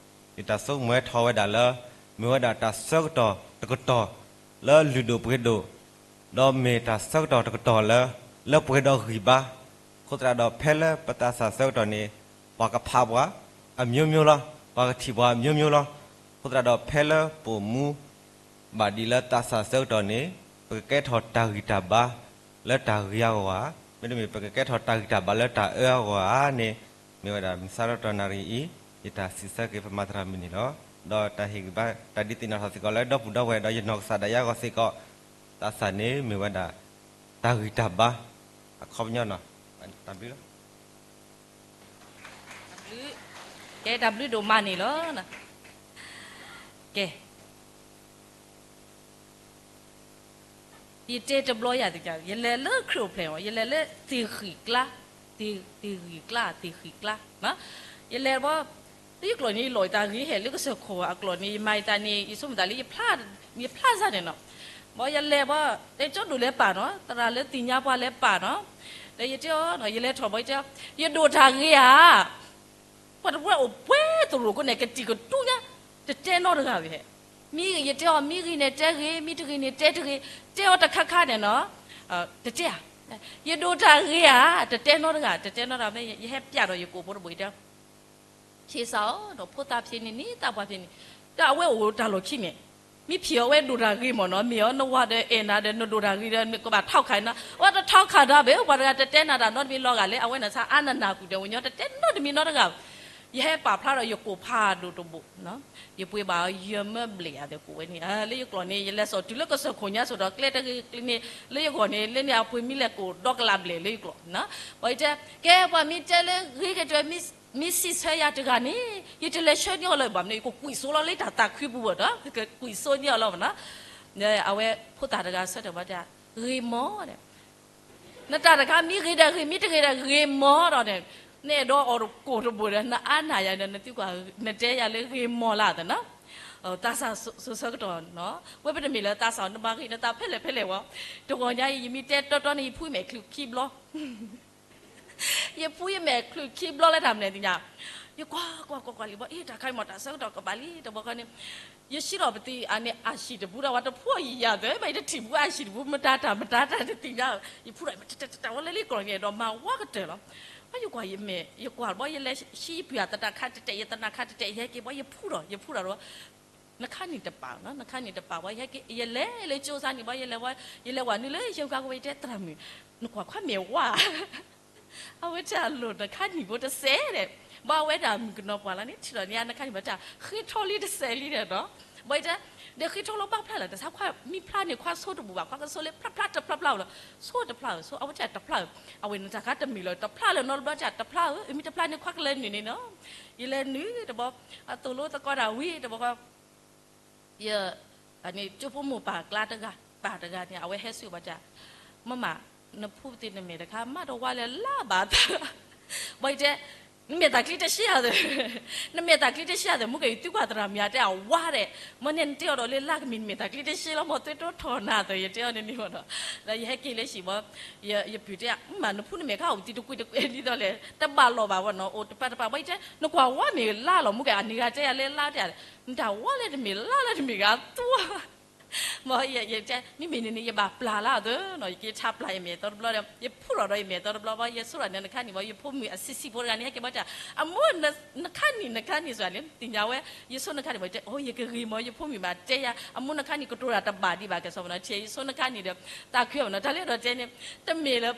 ယတၢ်ဆိကမိၣ်ဟဲထီၣ်ဝဲဒၣ်လၢ မ့ၢ်ဝဲဒၣ်တၢ်ဆၢကတီၢ်တကတီၢ် လၢလုၢ်ဒိၣ်ပှ့ၤဒိၣ် ဒီးမ့ၢ်တၢ်ဆၢကတီၢ်တကတီၢ်လၢ လၢပှဲၤဒီးဂံၢ်ဘါ, အဃိသတးဒီးဖဲလၢပသးစၢ်ဆၢကတီၢ်န့ၣ် ပှၤကဖးပှၤ အမျိုးမျိုးလီၤ, ပှၤကထံၣ်ပှၤ အမျိုးမျိုးလီၤ. အဃိသတးဒီးဖဲလၢပအိၣ်မူ ဘၣ်ဒ်လၢသးစၢ်ဆၢကတီၢ်န့ၣ် ပကကဲထီၣ်တၢ်ဂံၢ်တၢ်ဘါ လၢတၢ်ဂ့ၤအဂီၢ်ဧါ, မ့တမ့ၢ်ပကကဲထီၣ်တၢ်ဂံၢ်တၢ်ဘါလၢတၢ်အၢအဂီၢ်ဧါန့ၣ် မ့ၢ်ဝဲဒၣ်မုၢ်ဆါတနၣ်ရံၣ်အံၤ ယတၢ်စံးဆၢက့ၤပမၤသရၣ်မုၣ်န့ၣ်လီၤ. ဒီးတၢ်ဟ့ၣ်ဂံၢ်ဘါ တၢ်ဒုးသ့ၣ်နီၣ်ထီၣ်စ့ၢ်ကီးလၢဒီပုၢ်ဒီဝဲၢ်ဒီးယနီၢ်ကစၢ်ဒၣ်ယဲအဂီၢ်စ့ၢ်ကီး, သးစၢ်န့ၣ်မ့ၢ်ဝဲဒၣ် တၢ်ဂံၢ်တၢ်ဘါ အခီပညီနီၤ. တၢ်ဘျုးလီၤ. ကဲတၢ်ဘျုးဒိၣ်မးန့ၣ်လီၤ. ကဲ ယတဲတဘျီယၤသ့ၣ်ညါ ယလဲၤလၢခရံာ်အိၣ်ဖျဲၣ်မး ယလဲၤလၢသ့ၣ်ဃံၣ်ကျါ, သ့ၣ်ဃံၣ်ကျါ သ့ၣ်ဃံၣ်ကျါ, ယလဲၤဘီ လၢယကျိာ်န့ၣ် ယလီၤယသးဂ့ၤဟဲလၢကစၢၢ်ခိၣ်အကျိာ်န့ၣ် ယမၤယသးန့ၣ် ယဆိကမိၣ်သးလၢ ယဖျါစၢ်န့ၣ်နီၤ. ဘီယလဲၤဘီ တဲကၠီဒိၣ်လဲၤပာ်နီၤ သရၣ်လၢသ့ၣ်ညါပှၤလဲၤပာ်နီၤ. ဒီးယတဲအီၤ ယလဲၤထီၣ်ဘီယတဲ ယဒိၣ်တၢ်ဂ့ၤဧါ ပှၤတဝဲအိၣ်ပှဲၤသရိာ်ကိးန့ၣ် ကတံာ်ကတူၢ်ညါ တတဲနီတဂၤဝဲဟဲ. မ့ၢ်ဂ့ၤ ယတဲအီၤ မ့ၢ်ဂ့ၤန့ၣ်တဲဂ့ၤ မ့ၢ်တဂ့ၤန့ၣ်တဲတဂ့ၤ တဲအီၤတခါခါန့ၣ်နီၤ. တတဲဧါ ယဒိၣ်တၢ်ဂ့ၤဧါ တတဲနီတဂၤ တတဲနီတဂၤ မ့ၢ်ယဟဲပျးဒီးယကိာ်ဖိတဘိး ယတဲ ဆ့စးအီၤဒီး ဖိသၣ်ဖဲန့ၣ်န့ၣ် သးပှၢ်ဖဲန့ၣ် ဒီးအဝဲအိၣ်တၢ်လီၢ်ခံန့ၣ် မ့ၢ်ဖံးအီၤဝဲဒိၣ်တၢ်ဂ့ၤမ့ၢ်နီၤ မ့ၢ်အီၤနဝၤဒီးအဲၣ်နၤဒီး နဒိၣ်တၢ်ဂ့ၤဒီး နကဘၣ်ထီခးနီၤ အဝဲတထီခးဒီးဘၣ် ပှၤတဂၤတတဲနၤတၢ်နီတမံၤလီၤဂာ်လၢ အဝဲန့ၣ်ဆါအါနနၢ်ကွံာ်ဒီး ဝဲညီတတဲနီတမံၤနီတဂၤ ယဟဲပာ်ဖျါဒီးယကိာ်ဖးဒိၣ်တဘိး ယပှ့ၤဘၣ်ယမၢဘျဲၣ်အသကိးဝဲန့ၣ် လၢယကျိာ်န့ၣ် ယလဲၤစိာ်တုၤလၢကစၢၢ်ခိၣ်ညါစိၤဒီး ကျဲတဂ့ၤကျဲန့ၣ် လၢယဂီၢ်န့ၣ် လၢန့ၣ်အပှ့ၤမံလၢကိာ်ဒီကလးဘျဲၣ်လၢယကျိာ် ဘၣ်ယတဲ ကဲပှၤမ့ၢ်တဲလၢဂ့ၤကတၢၢ် မ့ၢ်စံးဆၢယၤတဂၤန့ၣ် ယတလဲၤဆှၢန့ၢ်အီၤလၢၤဘၣ်မနုၤ ယကကွံာ်စိလီၤလၢတၢ်သးခုပူၤဘၣ်ဒီး ကကွံာ်စိန့ၢ်အီၤလီၤမနီၤ. အဝဲဖိသၣ်တဂၤဆၢထၢၣ်ဘၣ်တၢ် ဂ့ၤမီၢ်ဒီး နတၢ်တခါမ့ၢ်ဂ့ၤဒီးဂ့ၤ မ့ၢ်တဂ့ၤဒီးဂ့ၤမီၢ်ဒီးန့ၣ် နအဲၣ်ဒိးအီၣ်ကိာ်တဘိးဒီး နအါနၢ်ယၤဒီး နသံကွၢ် နတဲယၤလၢဂ့ၤမီၢ်လၢသနီၤ. သးစၢ်စိၤဆၢကတီၢ်နီၤ ဝဲပတမ့ၢ်လၢသးစၢ်နဘၣ်ဂ့ၤနသးဖဲလဲၣ်ဖဲလဲၣ်ဝဲ တဂီၤညါအံၤ ယမ့ၢ်တဲတီတီန့ၣ် ယဖုမဲာ်ချုးခံဘျီ ယဖုယမဲာ်ချုးခံဘျီလၢတၢ်မနုၤသ့ၣ်ညါ, ယကွၢ်ကွၢ်ကွၢ်ကွၢ်လံဘီ အ့ တၢ်ခါအံၤမ့ၢ်တၢ်ဆၢကတီၢ်ကဘၣ်လံ တဘျီဃီန့ၣ်, ယစံးထီၣ်ပသံးအန့ၣ် အဟံၣ်တဘူးဒီး ဝဲတဖှီၣ်ယံာ်ယၤသၢ ဘၣ်ယတထံၣ်ဘူးအဟံၣ်တဘူး မတၤတၢ်မတၤတၢ်တသ့ၣ်ညါ, ယဖုဒီး မတတတတၢ်ဝဲလၢလံကျီၢ်န့ၣ်ဒီး မၤဝါကတၢၢ်လီၤ. ဘၣ်ယကွၢ်ယမဲာ် ယကွၢ်ဘီ ယလဲၤဟံးယပုၢ်အသနၢ်ခါတတဲာ် ယသနၢ်ခါတတဲာ် ယဟဲက့ၤဘီ ယဖုဒီး ယဖုဒီး နခါနံၣ်တပာ်နီၤ နခါနံၣ်တပာ်ဘီ ယဟဲက့ၤ ယလဲၤလၢကၠိဆါန့ၣ်ဘီ ယလဲၤဝဲ ယလဲၤဝဲနုာ်လၢယုၢ်ကါကဝဲ ယတဲသရၣ်မုၣ် နကွၢ်ခွါမဲာ်ဝါ အဝဲတၢ်လိၣ်နခါနံၣ်ဖိတစဲးဒီး, ဘၣ်အဝဲဒၣ်မုၣ်ကနီၤပှၢ်လီၤန့ၣ် ထံၣ်ဒီးန့ၣ် နခါနံၣ်ဘၣ်တၢ် ဃ့ထီလံတစဲးလံဒီးနီၤ, ဘၣ်ယတဲ, ဒီးဃ့ထီလီၤဘၣ်ဖျါလၢၤ တၢ်ဆါခွါမံဖျါန့ၣ် ခွါဆိတဘူၣ်ဘၣ် ခွါကဆိလၢဖျါဖျါတဖျါဖျါလီၤ, ဆိတဖျါဧၢ ဆိ အဝဲတၢ်တဖျါဧၢ, အဝဲန့ၣ်တၢ်ခါတမံၤလီၤ တဖျါလၢၤနီတဘျီတၢ်တဖျါဧၢ မ့ၢ်တဖျါန့ၣ် ခွါကလဲၤနုာ်န့ၣ်နီၤ, ယလဲၤနုာ်တဘီ, အသိၣ်လိသကိးတၢ်ဝံၤတဘီဃီ ယ န့ၣ် ကၠိဖိမိၢ်ပၢ်ကျါတဂၤ ပၢ်တဂၤန့ၣ် အဝဲဟဲစံးဘၣ်တၢ်, မမ, နဖုပသံးနမဲာ်တခါ မးတဝါလၢလါဘၣ်သး, ဘၣ်ယတဲ, နမဲာ်သးချံတဆှံဧါသၢ, နမဲာ်သးချံတဆှံဧါသၢ မုၢ်ကဲ ယသံကွၢ်သရၣ်မုၣ် အတဲအဝါဒီး, မ့ၢ်န့ၣ်နတဲအီၤဒီးလၢလါကမံၤ နမဲာ်သးချံတဆှံလီၤ မ့ၢ်သွဲတိထီၣ်နၤသၢ ယတဲအီၤန့ၣ်န့ၣ်မ့ၢ်နီၤ, ဒီးယဟဲက့ၤလၢဟံၣ်ဘီ ယပုၢ်တဲ, မး နဖုနမဲာ်ခါအိၣ်သံးတကွံတကွံဒ်သိးလဲၣ် တဘၣ်လီၤဘၣ်ဝဲနီၤ အိၣ်တပၤတပၤ ဘၣ်ယတဲ, နကွၢ်ဝါမ့ၢ်လါလီၤ မုၢ်ကဲ အန့ၣ်ဂၤတဲယၤလၢလါတဲ နတၢ်ဝါလၢတမ့ၢ်လါလၢတမ့ၢ်ဂၤသူ, ဘၣ်ယတဲ မ့မ့ၢ်န့ၣ်န့ၣ် ယဘၣ်ပျၢ်လၢအသၢနီၤ ယက့ၤထါပျၢ်ယမဲာ်သီတဘျီဒီး ယဖုထီၣ်ဒီးယမဲာ်သီတဘျီဘၣ် ယဆိရၣ်န့ၣ် နခါနံၣ်ဘၣ် ယဖိမုၣ်အဆံးဆံးဖိတဂၤန့ၣ် ဟဲက့ၤဘၣ်တဲ, အမိၢ် နခါနံၣ် နခါနံၣ် စ့ၢ်န့ၣ် သ့ၣ်ညါဝဲ ယဆိနခါနံၣ်ဘၣ်တဲ အိ ယကဂ့ၤမီၢ် ယဖိမုၣ်ဘၣ်တဲယၤ အမိၢ်နခါနံၣ်ကတိၤတၢ်တဘၣ်ဒံးဘၣ်ကဲစီၤပနီၤ ထံၣ်ယဆိနခါနံၣ်ဒီး သးခုအီၤနီၤ တၢ်လၢဒီးတဲန့ၣ် တမ့ၢ်လၢ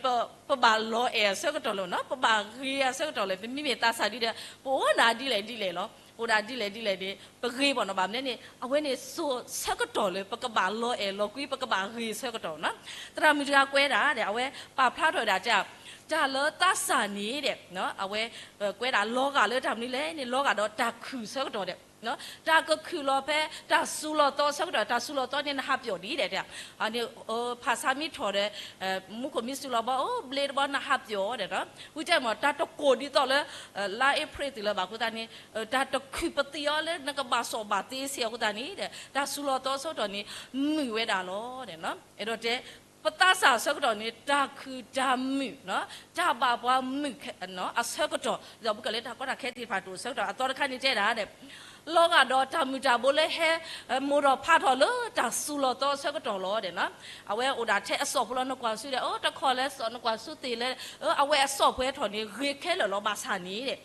ပဘၣ်လီၤအဲၣ်အဆၢကတီၢ်လၢၤနီၤ ပဘၣ်ဂ့ၤအဆၢကတီၢ်လၢၤ ပမ့မ့ၢ်သးစၢ်ဒ်ဒီး ပအိၣ်နၤဒ်လဲၣ်ဒ်လဲၣ်လီၤ ပအိၣ်ဒၣ်ဒ်လဲၣ်ဒ်လဲၣ်န့ၣ် ပဂ့ၤဘၣ်နီၤ ဘၣ်မနုၤန့ၣ် အဝဲန့ၣ်စိၤဆၢကတီၢ်လၢ ပကဘၣ်လီၤအဲၣ်လီၤကွံ ပကဘၣ်ဂ့ၤဆၢကတီၢ်နီၤ သရၣ်မုၣ်တဂၤကွဲးဒၣ်ဒီး အဝဲပာ်ဖျါထီၣ်ဝဲဒၣ်တၢ် တၢ်လၢသးစၢ်န့ၣ်ဒီး အဝဲ ကွဲးဒၣ်လီၤဂာ်လၢတၢ်မနုၤလဲၣ်န့ၣ် လီၤဂာ်ဒီးတၢ်ခုၣ်ဆၢကတီၢ်ဒီး တၢ်ကခုၣ်လီၤဖဲတၢ်စူၤလီၤသီအဆၢကတီၢ်, တၢ်စူၤလီၤသီန့ၣ် နဟးပၠီၣ်ဒံးဒီး, ဖၣ်ဆါမ့ၢ်ထီၣ်ဒီး မူခိၣ်မ့ၢ်စူၤလီၤဘီ, အိၣ်ဘျ့တဘီ နဟးပၠီၣ်ဒီး, ဝံၤတဲမ့ၢ် တၢ်တကိၢ်ဒ်သိးလၢ လါအ့ဖြ့ၣ်တုၤလၢၤဘၣ်အဃိသတးန့ၣ်, တၢ်တခုၣ်ပသံးအီၤလၢနကဘၣ်စီၣ်ဘၣ်သ့စ့ၢ်အဃိသတးန့ၣ်ဒီး တၢ်စူၤလီၤသီအဆၢကတီၢ်န့ၣ် မုာ်ဝဲဒၣ်လီၤ. အဲၣ်ဒိးတဲ ပသးစၢ်အဆၢကတီၢ်န့ၣ် တၢ်ခုၣ်တၢ်မုာ်, တၢ်ဘၣ်ပှၤမုာ်အဆၢကတီၢ်, ဒီးမုၢ်ကလၢတၢ်ကီတၢ်ခဲသ့ၣ်တဖၣ်တအိၣ်အဆၢကတီၢ် အသီတခါန့ၣ်တဲဒၣ်ဒီး, လီၤဂာ်ဒီးတၢ်မုၢ်တၢ်ဘိလၢဟဲ မိၢ်ဒီးဖးထီၣ်လၢတၢ်စူၤလီၤသီအဆၢကတီၢ်လီၤဒီး, အဝဲအိၣ်ဒၣ်ထဲအစီၣ်ဖိလီၤ နကွၢ်ဆူဒီး အိၣ်တခီလၢစီၣ် နကွၢ်ဆူသ့ၣ်လၢ အဝဲအစီၣ်ဖိဟဲထီၣ်န့ၣ် ဂ့ၤခဲလၢာ်လီၤ ဘၣ်ဆၣ်န့ၣ်ဒီး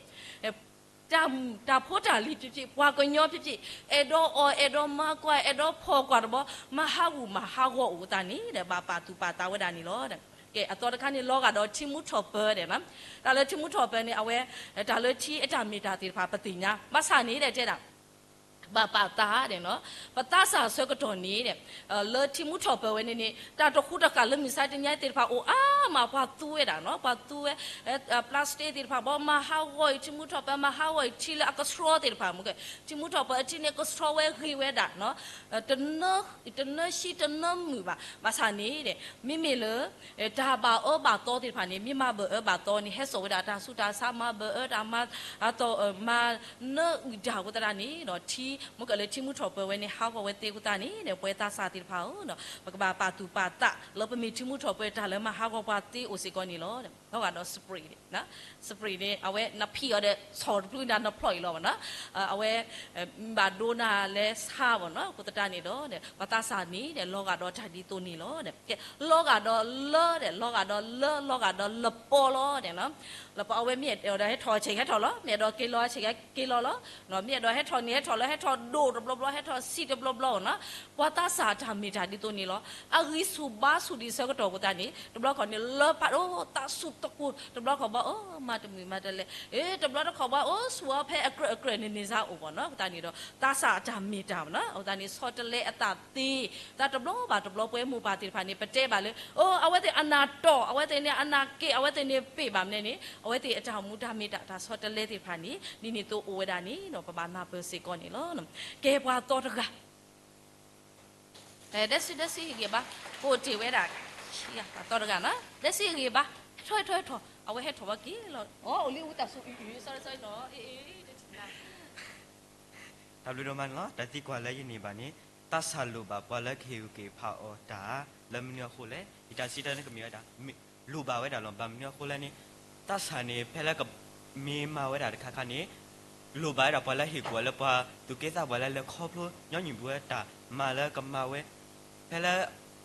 တၢ်မုၢ်တၢ်ဖိတၢ်လံၤဖံးဖံး ပှၤကညီဖံးဖံး အဲၣ်ဒိးအီၣ် အဲၣ်ဒိးမၤကွၢ် အဲၣ်ဒိးဖီၣ်ကွၢ်တဘီ မၤဟးဂူာ်မၤဟးဂီၤအိၣ်သးန့ၣ်ဒီး ဘၣ်ပာ်သူၣ်ပာ်သးဝဲဒၣ်န့ၣ်လီၤ. ကဲ အသီတခါန့ၣ် လီၤဂာ်ဒီးထံမူထီၣ်ပၢၤဒီး, တၢ်လၢထံမူထီၣ်ပၢၤန့ၣ် အဝဲ တၢ်လၢထံအတၢ်မ့ၢ်တၢ်သ့ၣ်တဖၣ်ပသ့ၣ်ညါ ဘၣ်ဆၣ်န့ၣ်ဒီးတဲဒၣ် ဘၣ်ပာ်သးဒီး, ပသးစၢ်အဆၢကတီၢ်န့ၣ်ဒီး လၢထံမူထီၣ်ပၢၤဝဲန့ၣ်န့ၣ် တၢ်တဃူတဃာ်လၢမုၢ်ဆါတနံၤသ့ၣ်တဖၣ်အိၣ်အါမး ပှၤသူဝဲဒၣ်နီၤ ပှၤသူဝဲ plastic သ့ၣ်တဖၣ် ဘီမၤဟးဂီၤအံၤထံမူထီၣ်ပၢၤ မၤဟးဂီၤအံၤထံလၢအကဆှီသ့ၣ်တဖၣ်မ့ၢ် ထံမူထီၣ်ပၢၤအထံန့ၣ် ကဆှီဝဲဂ့ၤဝဲဒၣ်နီၤ တနၢဆံတနၢမုာ်ဘၣ် ဘၣ်ဆၣ်န့ၣ်ဒီး မ့မ့ၢ်လၢ တၢ်ဘၣ်အၢဘၣ်သီသ့ၣ်တဖၣ်န့ၣ် မ့ၢ်မၤဘၢၣ်အၢဘၣ်သီန့ၣ် ဟဲစိာ်ဝဲဒၣ်တၢ်ဆူးတၢ်ဆါ မၤဘၢၣ်အၢတၢ်မၤ အသီၣ် မၤနၢအုၣ်တၢ်အဃိသတးန့ၣ်ဒီး ထံ မ့ၢ်ကလၢထံမူထီၣ်ပၢၤဝဲန့ၣ် ဟးဂီၤဝဲသ့အဃိသတးန့ၣ်ဒီး ပဝဲသးစၢ်သ့ၣ်တဖၣ်ဧၢ ပကဘၣ်ပာ်သူၣ်ပာ်သးလၢပမ့ၢ်ထံမူထီၣ်ပၢၤတၢ်လၢမၤဟးဂီၤပှၤသ့အိၣ်စ့ၢ်ကီးန့ၣ်လီၤ. လီၤဂာ်ဒီး spray န့ၣ် spray န့ၣ် အဝဲနဖံးအီၤဒီး ဆီၣ်တဖျုနၤနဖျီၣ်အံၤလီၤဘၣ်နီၤ အဝဲ ဘၣ်ဒိနၤလဲၤဆါဘၣ်နီၤ အဃိသတးန့ၣ်ဒီး ပှၤသးစၢ်န့ၣ်ဒီး လီၤဂာ်ဒီးတၢ်ဒ်သိးန့ၣ်လီၤ. ကဲ လီၤဂာ်ဒီးလၢဒီး လီၤဂာ်ဒီးလၢ လီၤဂာ်ဒီးလပီလီၤန့ၣ်နီၤ လပီအဝဲမ့ၢ်အဲၣ်ဒိးဟဲထီၣ်အဆဲးကဟဲထီၣ်လီၤ မ့ၢ်အဲၣ်ဒိးက့ၤလီၤအဆဲးကဟဲက့ၤလီၤလီၤ မ့ၢ်အဲၣ်ဒိးဟဲထီၣ်န့ၣ်ဟဲထီၣ်လီၤ ဟဲထီၣ်ဒိၣ်တဘျီဘျီ ဟဲထီၣ်ဆံးတဘျီဘျီနီၤ ပှၤသးစၢ်တၢ်မ့ၢ်တၢ်ဒ်သိးန့ၣ်လီၤ. အဂံၢ်ဆူၣ်ဘါဆူၣ်ဒံးဆၢကတီၢ်အဃိသတးန့ၣ် တဘျီခီန့ၣ် လၢဖးဒိၣ်သးဆူၣ်သကိး တဘျီခီဘီ အိၣ်မၤတမုာ်မၤတလဲၤ တဘျီတခီဘီ အိၣ်ဆူၣ်အီၤဖဲအကြၢးအကြၢးန့ၣ်န့ၣ်စ့ၢ်အိၣ်ဘၣ်နီၤ အဃိသတးန့ၣ်ဒီး သးစၢ်အတၢ်မ့ၢ်တၢ်ဘၣ်နီၤ အဃိသတးန့ၣ် ဆီတလဲအသးသ့ သးတဘျီဘၣ်တဘျီ ပဝဲမိၢ်ပၢ်သ့ၣ်တဖၣ်န့ၣ် ပတဲဘၣ်လၢ အိၣ် အဝဲသ့ၣ်အနၢ်တီၢ် အဝဲသ့ၣ်န့ၣ်အနၢ်က့ၣ် အဝဲသ့ၣ်န့ၣ်ပ့ၢ်ဘၣ်မနုၤန့ၣ် အဝဲသ့ၣ်အတၢ်မူတၢ်မ့ၢ်တၢ် တၢ်ဆီတလဲသ့ၣ်တဖၣ်န့ၣ် ဒ်န့ၣ်သိးအိၣ်ဝဲဒၣ်န့ၣ်ဒီး ပဘၣ်နၢ်ပၢၢ်စ့ၢ်ကီးန့ၣ်လီၤ. ကဲပှၤသီတဂၤ ဒဲစံဒဲစံဂ့ၤဘၣ် ကိးတ့ၢ်ဝဲဒၣ် ပှၤသီတဂၤနီၤ ဒဲစံဂ့ၤဘၣ် ဟဲထီၣ်ဟဲထီၣ်ဟဲထီၣ် အဝဲဟဲထီၣ်ဘၣ်က့ၤလီၤ အိၣ်လံဝံသးစူၤ အံၤ sorry sorry နီၤ တၢ်ဘျုးဒိၣ်မးန့ၣ်လီၤ. တၢ်သံကွၢ်လၢယန့ၢ်ဘၣ်န့ၣ် သးစၢ်လိၣ်ဘၣ်ပှၤလၢကဟ့ၣ်ကူၣ်က့ၤဖးအီၤတၢ် လၢမနုၤအဃိလဲၣ်. ယတၢ်စံးတၢ်န့ၣ်ကမ့ၢ်ဝဲဒၣ် လိၣ်ဘၣ်ဝဲဒၣ်လီၤ. ဘၣ်မနုၤအဃိလဲၣ်န့ၣ် သးစၢ်န့ၣ် ဖဲလၢကမ့ၢ်မၤဝဲဒၣ်တခါခါန့ၣ် လိၣ်ဘၣ်ဝဲဒၣ်ပှၤလၢဟ့ၣ်ကူၣ်အီၤလၢပှၤသူၣ်က့သးပှၢ်လၢလဲၤခီဖျိညီနုၢ်ပူၤဝဲတၢ်မၤလၢကမၤဝဲ ဖဲလၢ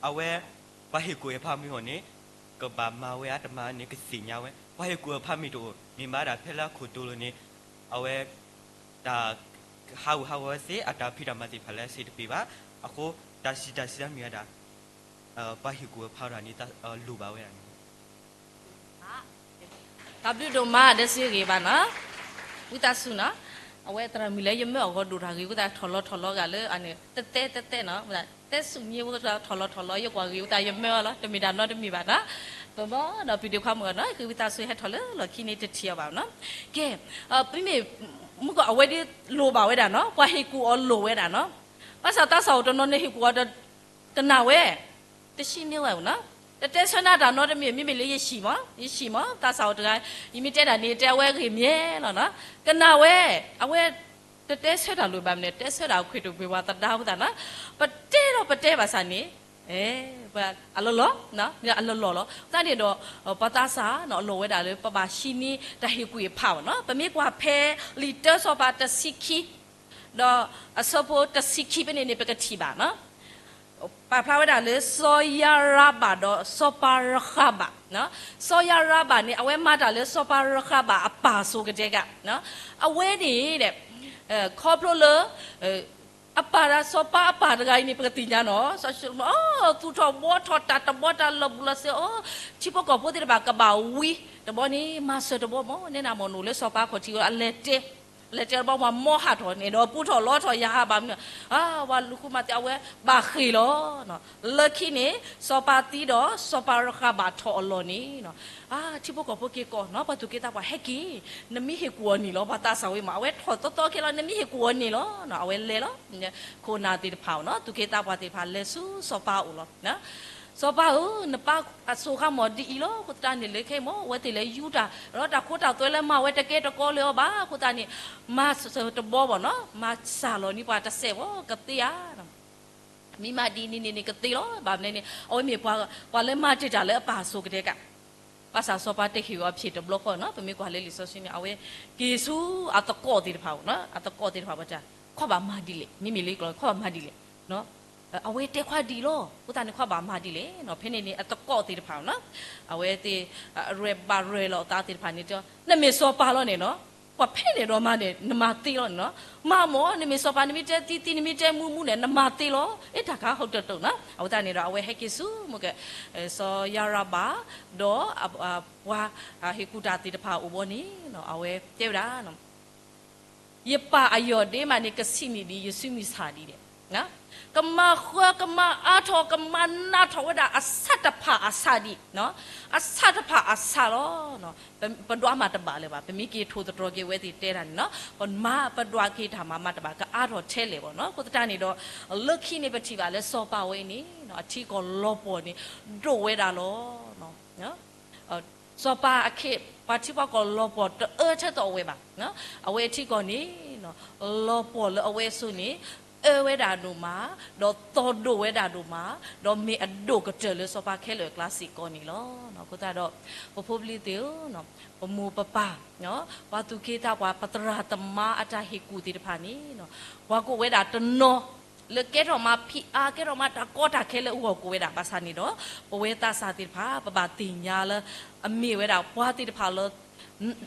အဝဲ ပှၤဟ့ၣ်ကူၣ်အဖးမ့ၢ်အီၤန့ၣ် ကဘၣ်မၤဝဲဧါတမၤန့ၣ် ကသ့ၣ်ညါဝဲ ပှၤဟ့ၣ်ကူၣ်အဖးမ့ၢ်တအိၣ် မ့ၢ်မၤဒၣ်ဖဲလၢအခိၣ်တိလိၤန့ၣ် အဝဲ တၢ်ဟးဂူာ်ဟးဂီၤဝဲသ့ အတၢ်ဖံးတၢ်မၤသ့ၣ်တဖၣ်လၢအဆံးတပ့ၤဘၣ်. အဃိ တၢ်စံးတၢ်စံးတၢ်မ့ၢ်ဝဲဒၣ် ပှၤဟ့ၣ်ကူၣ်အဖးဒၣ်န့ၣ် လိၣ်ဘၣ်ဝဲဒၣ်န့ၣ် တၢ်ဘျုးဒိၣ်မး ဒဲစံဂ့ၤဘၣ်နီၤ ဝံသးစူၤနီၤ အဝဲသရၣ်မုၣ်လၢယမၢအီၤဂီၤဒိၣ်တၢ်ဂ့ၤဝံသးထီၣ်လီၤထီၣ်လီၤဂာ်လၢအန့ၣ် တတဲတတဲနီၤ တဲဆူၣ်ညါဝံသးထီၣ်လီၤထီၣ်လီၤ ယကွၢ်ဂ့ၤဝံသးယမၢအီၤလီၤ တမ့ၢ်တၢ်နီတမံၤဘၣ်နီၤ ပဘီဒီးပံၤဒ့ခွါမုၣ်အီၤနီၤ ဃ့ဝံသးစူၤဟဲထီၣ်လၢလီၢ်ခံန့ၣ်တထံၣ်အီၤဘၣ်နီၤ ကဲ မ့မ့ၢ် မုၢ်ကီၢ်အဝဲဒၣ်လိၣ်ဘၣ်ဝဲဒၣ်နီၤ ပှၤဟ့ၣ်ကူၣ်အီၤလိၣ်ဝဲဒၣ်နီၤ ဘၣ်ဆၣ်သးစၢ်အိၣ်တနီၤန့ၣ်ဟ့ၣ်ကူၣ်အီၤဒီး ကနၣ်ဝဲ တဆံန့ၢ်ဝဲနီၤ တတဲဆၢနၤတၢ်နီတမံၤ မ့မ့ၢ်လၢယဟံၣ်မး ယဟံၣ်မး သးစၢ်အိၣ်တဂၤ ယမ့ၢ်တဲဒၣ်န့ၣ် တဲအဝဲဂ့ၢ်မ့ၢ်လီၤနီၤ ကနၣ်ဝဲ အဝဲ တတဲဆၢတၢ်လိၣ်ဘၣ်မနုၤ တဲဆၢတၢ်ခွဲးတဘ့ၣ်ပှၤသဒါအဃိသတးနီၤ ပတဲဒီးပတဲဘၣ်ဆၣ်န့ၣ် ပှၤအလီၢ်လီၢ် အလီၢ်လီၢ်လီၤ သတးန့ၣ်ဒီး ပှၤသးစၢ်နီၤ အလိၣ်ဝဲဒၣ်လၢပဘၣ်ဟံးန့ၢ်တၢ်ဟ့ၣ်ကူၣ်အဖးဘၣ်နီၤ ပမ့ၢ်ကွၢ်ဖဲလံာ်တၢစီၤပၤတဆံခံ ဒီးအဆၢဖိတဆံခံဖဲန့ၣ်န့ၣ် ပကထံၣ်ဘၣ်နီၤ ပာ်ဖျါဝဲဒၣ်လၢ စီၤယၤရဘၣ်ဒီးစီၤပၤရဃးဘၣ်, စီၤယၤရဘၣ်န့ၣ် အဝဲမၤတၢ်လၢစီၤပၤရဃးဘၣ်အပၢ်အစိၤကတဲဂၤ, အဝဲန့ၣ် ခီဖျိလၢ အပၢ်တဂၤ စီၤပၤအပၢ်တဂၤအံၤန့ၣ် ပကသ့ၣ်ညါနီၤ, သူၣ်ထီၣ်ဘှီထီၣ်တၢ်တဘီ တၢ်လီၤဘူးလီၤစ့အီၤ, ထံဖိကီၢ်ဖိသ့ၣ်တဖၣ်ကဘၣ်ဝံ, တဘီန့ၣ် မၤစၢၤတဘီမး နဲနၤမ့ၢ်နအိၣ်လၢစီၤပၤခီၣ်ထံးဝဲ အလဲၤတဲ လဲၤတဲတဘျီပှၤမီၢ်ဟးထီၣ်န့ၣ်ဒီး ပူထီၣ်လီထီၣ်ယၤဟးဘၣ်မနုၤ, အဝဲလူၤဃုမၤသံအဝဲဘၣ်ဃ့ၢ်လီၤ. လၢခံန့ၣ် စီၤပၤသံဒီး စီၤပၤရဃးဘၣ်ထီၣ်အလီၢ်န့ၣ် ထံဖိကီၢ်ဖိက့ၤကိးနီၤ ပှၤသူၣ်က့သးပှၢ်ဟဲက့ၤ, နမ့ၢ်ဟ့ၣ်ကူၣ်အီၤန့ၢ်လီၤ. ပှၤသးစၢ်ဝဲမး အဝဲထီၣ်သီသီခဲလီၤ နမ့ၢ်ဟ့ၣ်ကူၣ်အီၤန့ၢ်လီၤ. အဝဲလဲၤလီၤ. ခိၣ်နၢ်သ့ၣ်တဖၣ်နီၤ သူၣ်က့သးပှၢ်သ့ၣ်တဖၣ်လဲၤဆူစီၤပၤအအိၣ်လီၤ. စီၤပၤဧၢ, နပၢ်အစိၤဃါမီၤဒ်အံၤလီၤ. အဃိသတးန့ၣ် လၢခဲအံၤမ့ၢ် အဝဲသ့ၣ်လဲၤယူၤတၢ် ဒီးတၢ်ခိတၢ်သွဲလၢမၤဝဲတကဲတကီလၢၤအီၤဘၣ်. အဃိသတးန့ၣ် မၤစၢၤတဘီဘၣ်နီၤ မၤစၢ်လီၤန့ၢ်ပှၤတစဲးဘၣ် ကသ့ဧါ. မ့ၢ်မၤဒ်န့ၣ်န့ၣ်န့ၣ် ကသ့လီၤ. ဘၣ်မနုၤန့ၣ် အဝဲမ့ၢ်ပှၤ ပှၤလၢမၤတ့ၢ်တၢ်လၢအပၢ်အစိၤကတဲာ်ကတီၤ, ဘၣ်ဆၣ်စီၤပၤတဟ့ၣ်အီၤဖျၢၣ်တဘျီဃီနီၤ. ပမ့ၢ်ကွၢ်လၢလံာ်စီဆှံန့ၣ် အဝဲက့ၤဆူအသကိးသ့ၣ်တဖၣ်အအိၣ်နီၤ, အသကိးသ့ၣ်တဖၣ်ဝဲတၢ် ခီၣ်ဘၣ်မၤဒ်လဲၣ်, မ့မ့ၢ်လၢကျိာ် ခီၣ်ဘၣ်မၤဒ်လဲၣ်. အဝဲတဲခွါဒံးလီၤ. အဃိသတးန့ၣ် ခီၣ်ဘၣ်မၤဒ်လဲၣ်နီၤ. ဖဲန့ၣ်န့ၣ် အသကိးသ့ၣ်တဖၣ်နီၤ အဝဲသ့ၣ် အရဲၣ်ဘၣ်ရဲၣ်လီၤအသးသ့ၣ်တဖၣ်န့ၣ်တဲ နမ့ၢ်စီၤပၤလီၤန့ၣ်နီၤ ပှၤဖဲန့ၣ်ဒီးမၤန့ၣ် နမၤသ့လီၤန့ၣ်နီၤ. မၤမ့ၢ် နမ့ၢ်စီၤပၤ နမ့ၢ်တဲသံသံ နမ့ၢ်တဲမူမူန့ၣ် နမၤသ့လီၤ. အ့ တၢ်ခါ ဟုတ်တယ် တုတ်နီၤ. အဃိသတးန့ၣ်ဒီး အဝဲဟဲက့ၤဆူ မိၢ်ကဲ စီၤယၤရဘၣ် ဒီး ပှၤ ဟ့ၣ်ကူၣ်တၢ်သ့ၣ်တဖၣ်အအိၣ်ဘီန့ၣ် အဝဲတဲဝဲဒၣ် ယပၢ်အယီၢ်ဒ့မးန့ၣ် ကဆံးန့ၢ်ဒံး ယစုမုၢ်ဆၣ်ဒံးဒဲး, ကမၤဃၢကမၤအါထီၣ် ကမၤနးထီၣ်ဝဲဒၣ်အဆၣ်တဖၣ်အဆၣ်ဒံး, အဆၣ်တဖၣ်အဆၣ်လီၤ. ပဒွးမၤတဘၣ်လၢၤဘၣ်. ပမ့ၢ်က့ၤထိၣ်သတြီၤက့ၤဝဲသ့ၣ်တဲတၢ်န့ၣ်နီၤ ပမၤပဒွးက့ၤတၢ်မၤမၤတဘၣ် ကအါထီၣ်ထဲလဲၣ်ဘၣ်နီၤ. အဃိသတးန့ၣ်ဒီး လၢခံန့ၣ်ပထံၣ်ဘၣ်လၢစီၤပၤဝဲအံၤန့ၣ် အထံကီၢ်လီၤပှီၢ်န့ၣ် ဒိၣ်ဝဲဒၣ်လီၤ. စီၤပၤအခ့ ပှၤထံပှၤကီၢ်လီၤပှီၢ်တအၢထဲသိးအဝဲဘၣ်. အဝဲအထံကီၢ်န့ၣ် လီၤပှီၢ်လၢအဝဲအစိၤန့ၣ် အၢဝဲဒၣ်ဒိၣ်မး ဒီးသီၣ်ဒိၣ်ဝဲဒၣ်ဒိၣ်မး ဒီးမ့ၢ်အဒိၣ်ကတၢၢ်လၢစီၤပၤခဲလၢာ်အကျါစ့ၢ်ကီးန့ၣ်လီၤ. အဃိသတးဒီး ပဖိပလံၤသ့ၣ်ဧၢ, ပမိၢ်ပပၢ် ပှၤသူၣ်က့သးပှၢ် ပသရၣ်သမါအတၢ်ဟ့ၣ်ကူၣ်သ့ၣ်တဖၣ်န့ၣ် ပှၤကိးဝဲဒၣ်တနီၤ လၢကဲထီၣ်မးဖံးအါ ကဲထီၣ်မးတၢ်ကီတၢ်ခဲလၢအဂီၢ်ကိးဝဲဒၣ်. ဘၣ်ဆၣ်န့ၣ်ဒီး ပဝဲသးစၢ်သ့ၣ်တဖၣ် ပဘၣ်သ့ၣ်ညါလၢ အမ့ၢ်ဝဲဒၣ်ပှၤသ့ၣ်တဖၣ်လၢ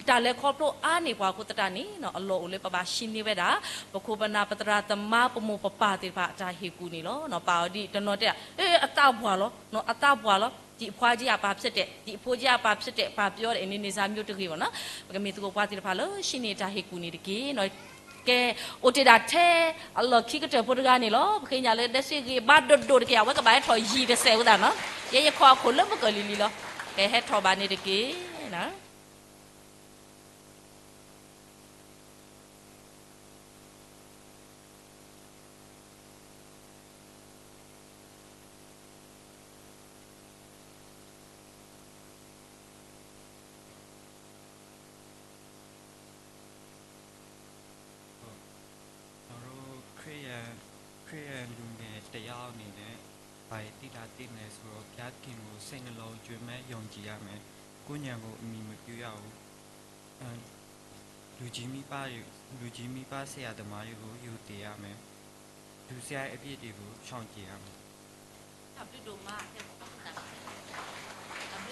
တၢ်လဲၤခီဖျိအါန့ၢ်ပှၤအဃိသတးန့ၣ် အလီၢ်အိၣ်လၢပဘၣ်ဟံးန့ၢ်ဝဲဒၣ် ပခိၣ်ပနၢ်ပသရၣ်သမါ ပမိၢ်ပပၢ်သ့ၣ်တဖၣ်အတၢ်ဟ့ၣ်ကူၣ်န့ၣ်လီၤ. ပာ်အီၤဒ်တနီၤတဲ အသးပှၢ်လီၤ, အသးပှၢ်လီၤ, ဒီးအဖိကဲအပၢ်ဖျၢၣ်တဲာ်, ဒီးအဖိကဲအပၢ်ဖျၢၣ်တဲာ် ပာ်ပယီၤဒီး အန့ၣ်န့ၣ်စၢ်မ့ၢ်တဂ့ၤဘၣ်နီၤ. ပကမ့ၢ်သကိးပှၤသ့ၣ်တဖၣ်လၢဟံးန့ၢ်တၢ်ဟ့ၣ်ကူၣ်န့ၣ်တက့ၢ်. ကဲ အိၣ်တ့ၢ်ဒၣ်ထဲ အလီၢ်ခံကတၢၢ်ဖိတဂၤန့ၣ်လီၤ. ပဃ့ညါလၢဒဲစ့ဂ့ၤဘၣ်ဒိၣ်ဒိၣ်တက့ၢ် အဝဲကဘၣ်ဟဲထီၣ်ယံၤတစဲးဝဲသးနီၤ. ယဲယခီအခိၣ်လၢမုၢ်ကၢၢ်လံၤလံၤလီၤ. ကဲဟဲထီၣ်ဘၣ်န့ၣ်တက့ၢ်. ခရံာ် ခရံာ်လူၤန့ၣ်တယါအီၤန့ၣ် ဘာသီလၢသ့ၣ်န့ၣ် ဆိုတော့ ဘုရားသခင်ကို စိတ်နှလုံး ယုံကြည်ရမယ်။ ကိုယ့်ဉာဏ်ကို အမှီမပြုရဘူး။ လူကြီးမိဘတွေ၊ လူကြီးမိဘဆရာသမားတွေကို ယုံကြည်ရမယ်။ ဒုစရိုက်အပြစ်တွေကို ရှောင်ကျဉ်ရမယ်. တၢ်ဘျုးဒိၣ်မး, တၢ်ဘျုး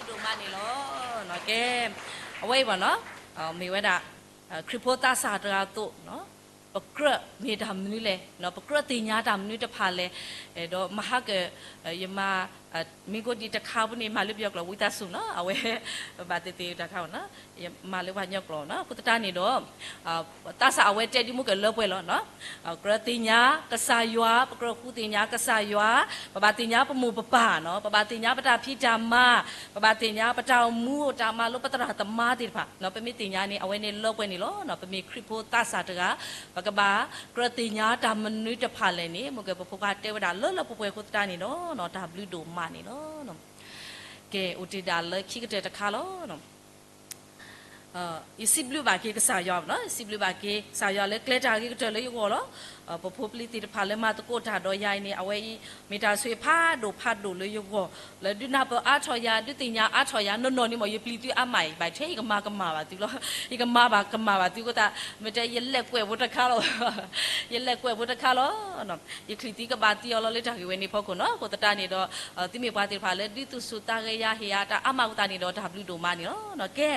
ဒိၣ်မးန့ၣ်လီၤ. ကဲ အဝဲအံၤဘၣ်နီၤ, မ့ၢ်ဝဲဒၣ် ခရံာ်ဖိသးစၢ်တဂၤအသိး ပကြၢးမ့ၢ်တၢ်မနုၤလဲၣ်, ပကြၢးသ့ၣ်ညါတၢ်မနုၤတဖၣ်လဲၣ်, ဒီးမဟါကၢ် ယမၤ မ့ၢ်ကိးဒံးတခါပူၤန့ၣ် မၤလၢပယီၤကျိာ် ဝံသးစူၤနီၤ, အဝဲ ဘၣ်သ့ၣ်သ့ၣ်တခါနီၤ, ယမၤလၢပှၤကညီကျိာ်နီၤ. အဃိသတးန့ၣ်ဒီး သးစၢ်အဝဲတဲဒ်မ့ၢ်ကလၢပှဲၤလီၤနီၤ, ကြၢးသ့ၣ်ညါကစၢ်ယွၤ, ပကြၢးဃုသ့ၣ်ညါကစၢ်ယွၤ, ပဘၣ်သ့ၣ်ညါပမိၢ်ပပၢ်နီၤ, ပဘၣ်သ့ၣ်ညါပတၢ်ဖံးတၢ်မၤ, ပဘၣ်သ့ၣ်ညါပတၢ်အိၣ်မူတၢ်မၤလိပသရၣ်သမါသ့ၣ်တဖၣ်, ပမ့ၢ်သ့ၣ်ညါန့ၣ် အဝဲန့ၣ်လၢပှဲၤန့ၣ်လီၤ. ပမ့ၢ်ခရံာ်ဖိသးစၢ်တဂၤ, ပကဘၣ်ကြၢးသ့ၣ်ညါတၢ်မနုၤတဖၣ်လဲၣ်န့ၣ် မ့ၢ်ကပဖိခွါတဲဝဲဒၣ်လၢလၢပှဲၤပှဲၤအဃိသတးန့ၣ်ဒီး တၢ်ဘျုးဒိၣ်မးန့ၣ်လီၤ. ကဲ အိၣ်တ့ၢ်ဒၣ်လၢခံကတၢၢ်တခါလီၤ. ယစံးဘျုးဘၣ်က့ၤကစၢ်ယွၤ, ယစံးဘျုးဘၣ်က့ၤကစၢ်ယွၤလၢကျဲတၢ်ဂ့ၤကတၢၢ်လၢယဂီၢ်လီၤ. ပဖိပလံၤသ့ၣ်တဖၣ်လၢမၤသကိးတၢ်ဒီးယၤအံၤန့ၣ် အဝဲအံၤ မ့ၢ်တၢ်ဆိၣ်ဂ့ၤဖးဒိၣ်ဖးဒိၣ်လၢယဂီၢ်, လၢဒုးနၢ်ပၢၢ်အါထီၣ်ယၤ, ဒုးသ့ၣ်ညါအါထီၣ်ယၤ, နီၢ်နီၢ်န့ၣ်မ့ၢ် ယပျံၤသုအါမးအံၤ ဘၣ်ထဲယကမၤကမၣ်ဘၣ်သုလီၤ. ယကမၤဘၣ်ကမၣ်ဘၣ်သုအဃိသတး မ့ၢ်တဲယလဲၤကွဲးဖိတခါလီၤ. ယလဲၤကွဲးဖိတခါလီၤ. ယချံၣ်သံကဘၣ်သံအီၤလီၤလၢတၢ်ဂ့ၢ်ဝဲန့ၣ်ဖီခိၣ်နီၤ. အဃိသတးန့ၣ်ဒီး သုမ့ၢ်ပှၤသ့ၣ်တဖၣ်လၢ ဒုးသူၣ်ဆူၣ်သးဂဲၤယၤဟ့ၣ်ယၤတၢ်အါမးအဃိသတးန့ၣ်ဒီး တၢ်ဘျုးဒိၣ်မးန့ၣ်လီၤ. ကဲ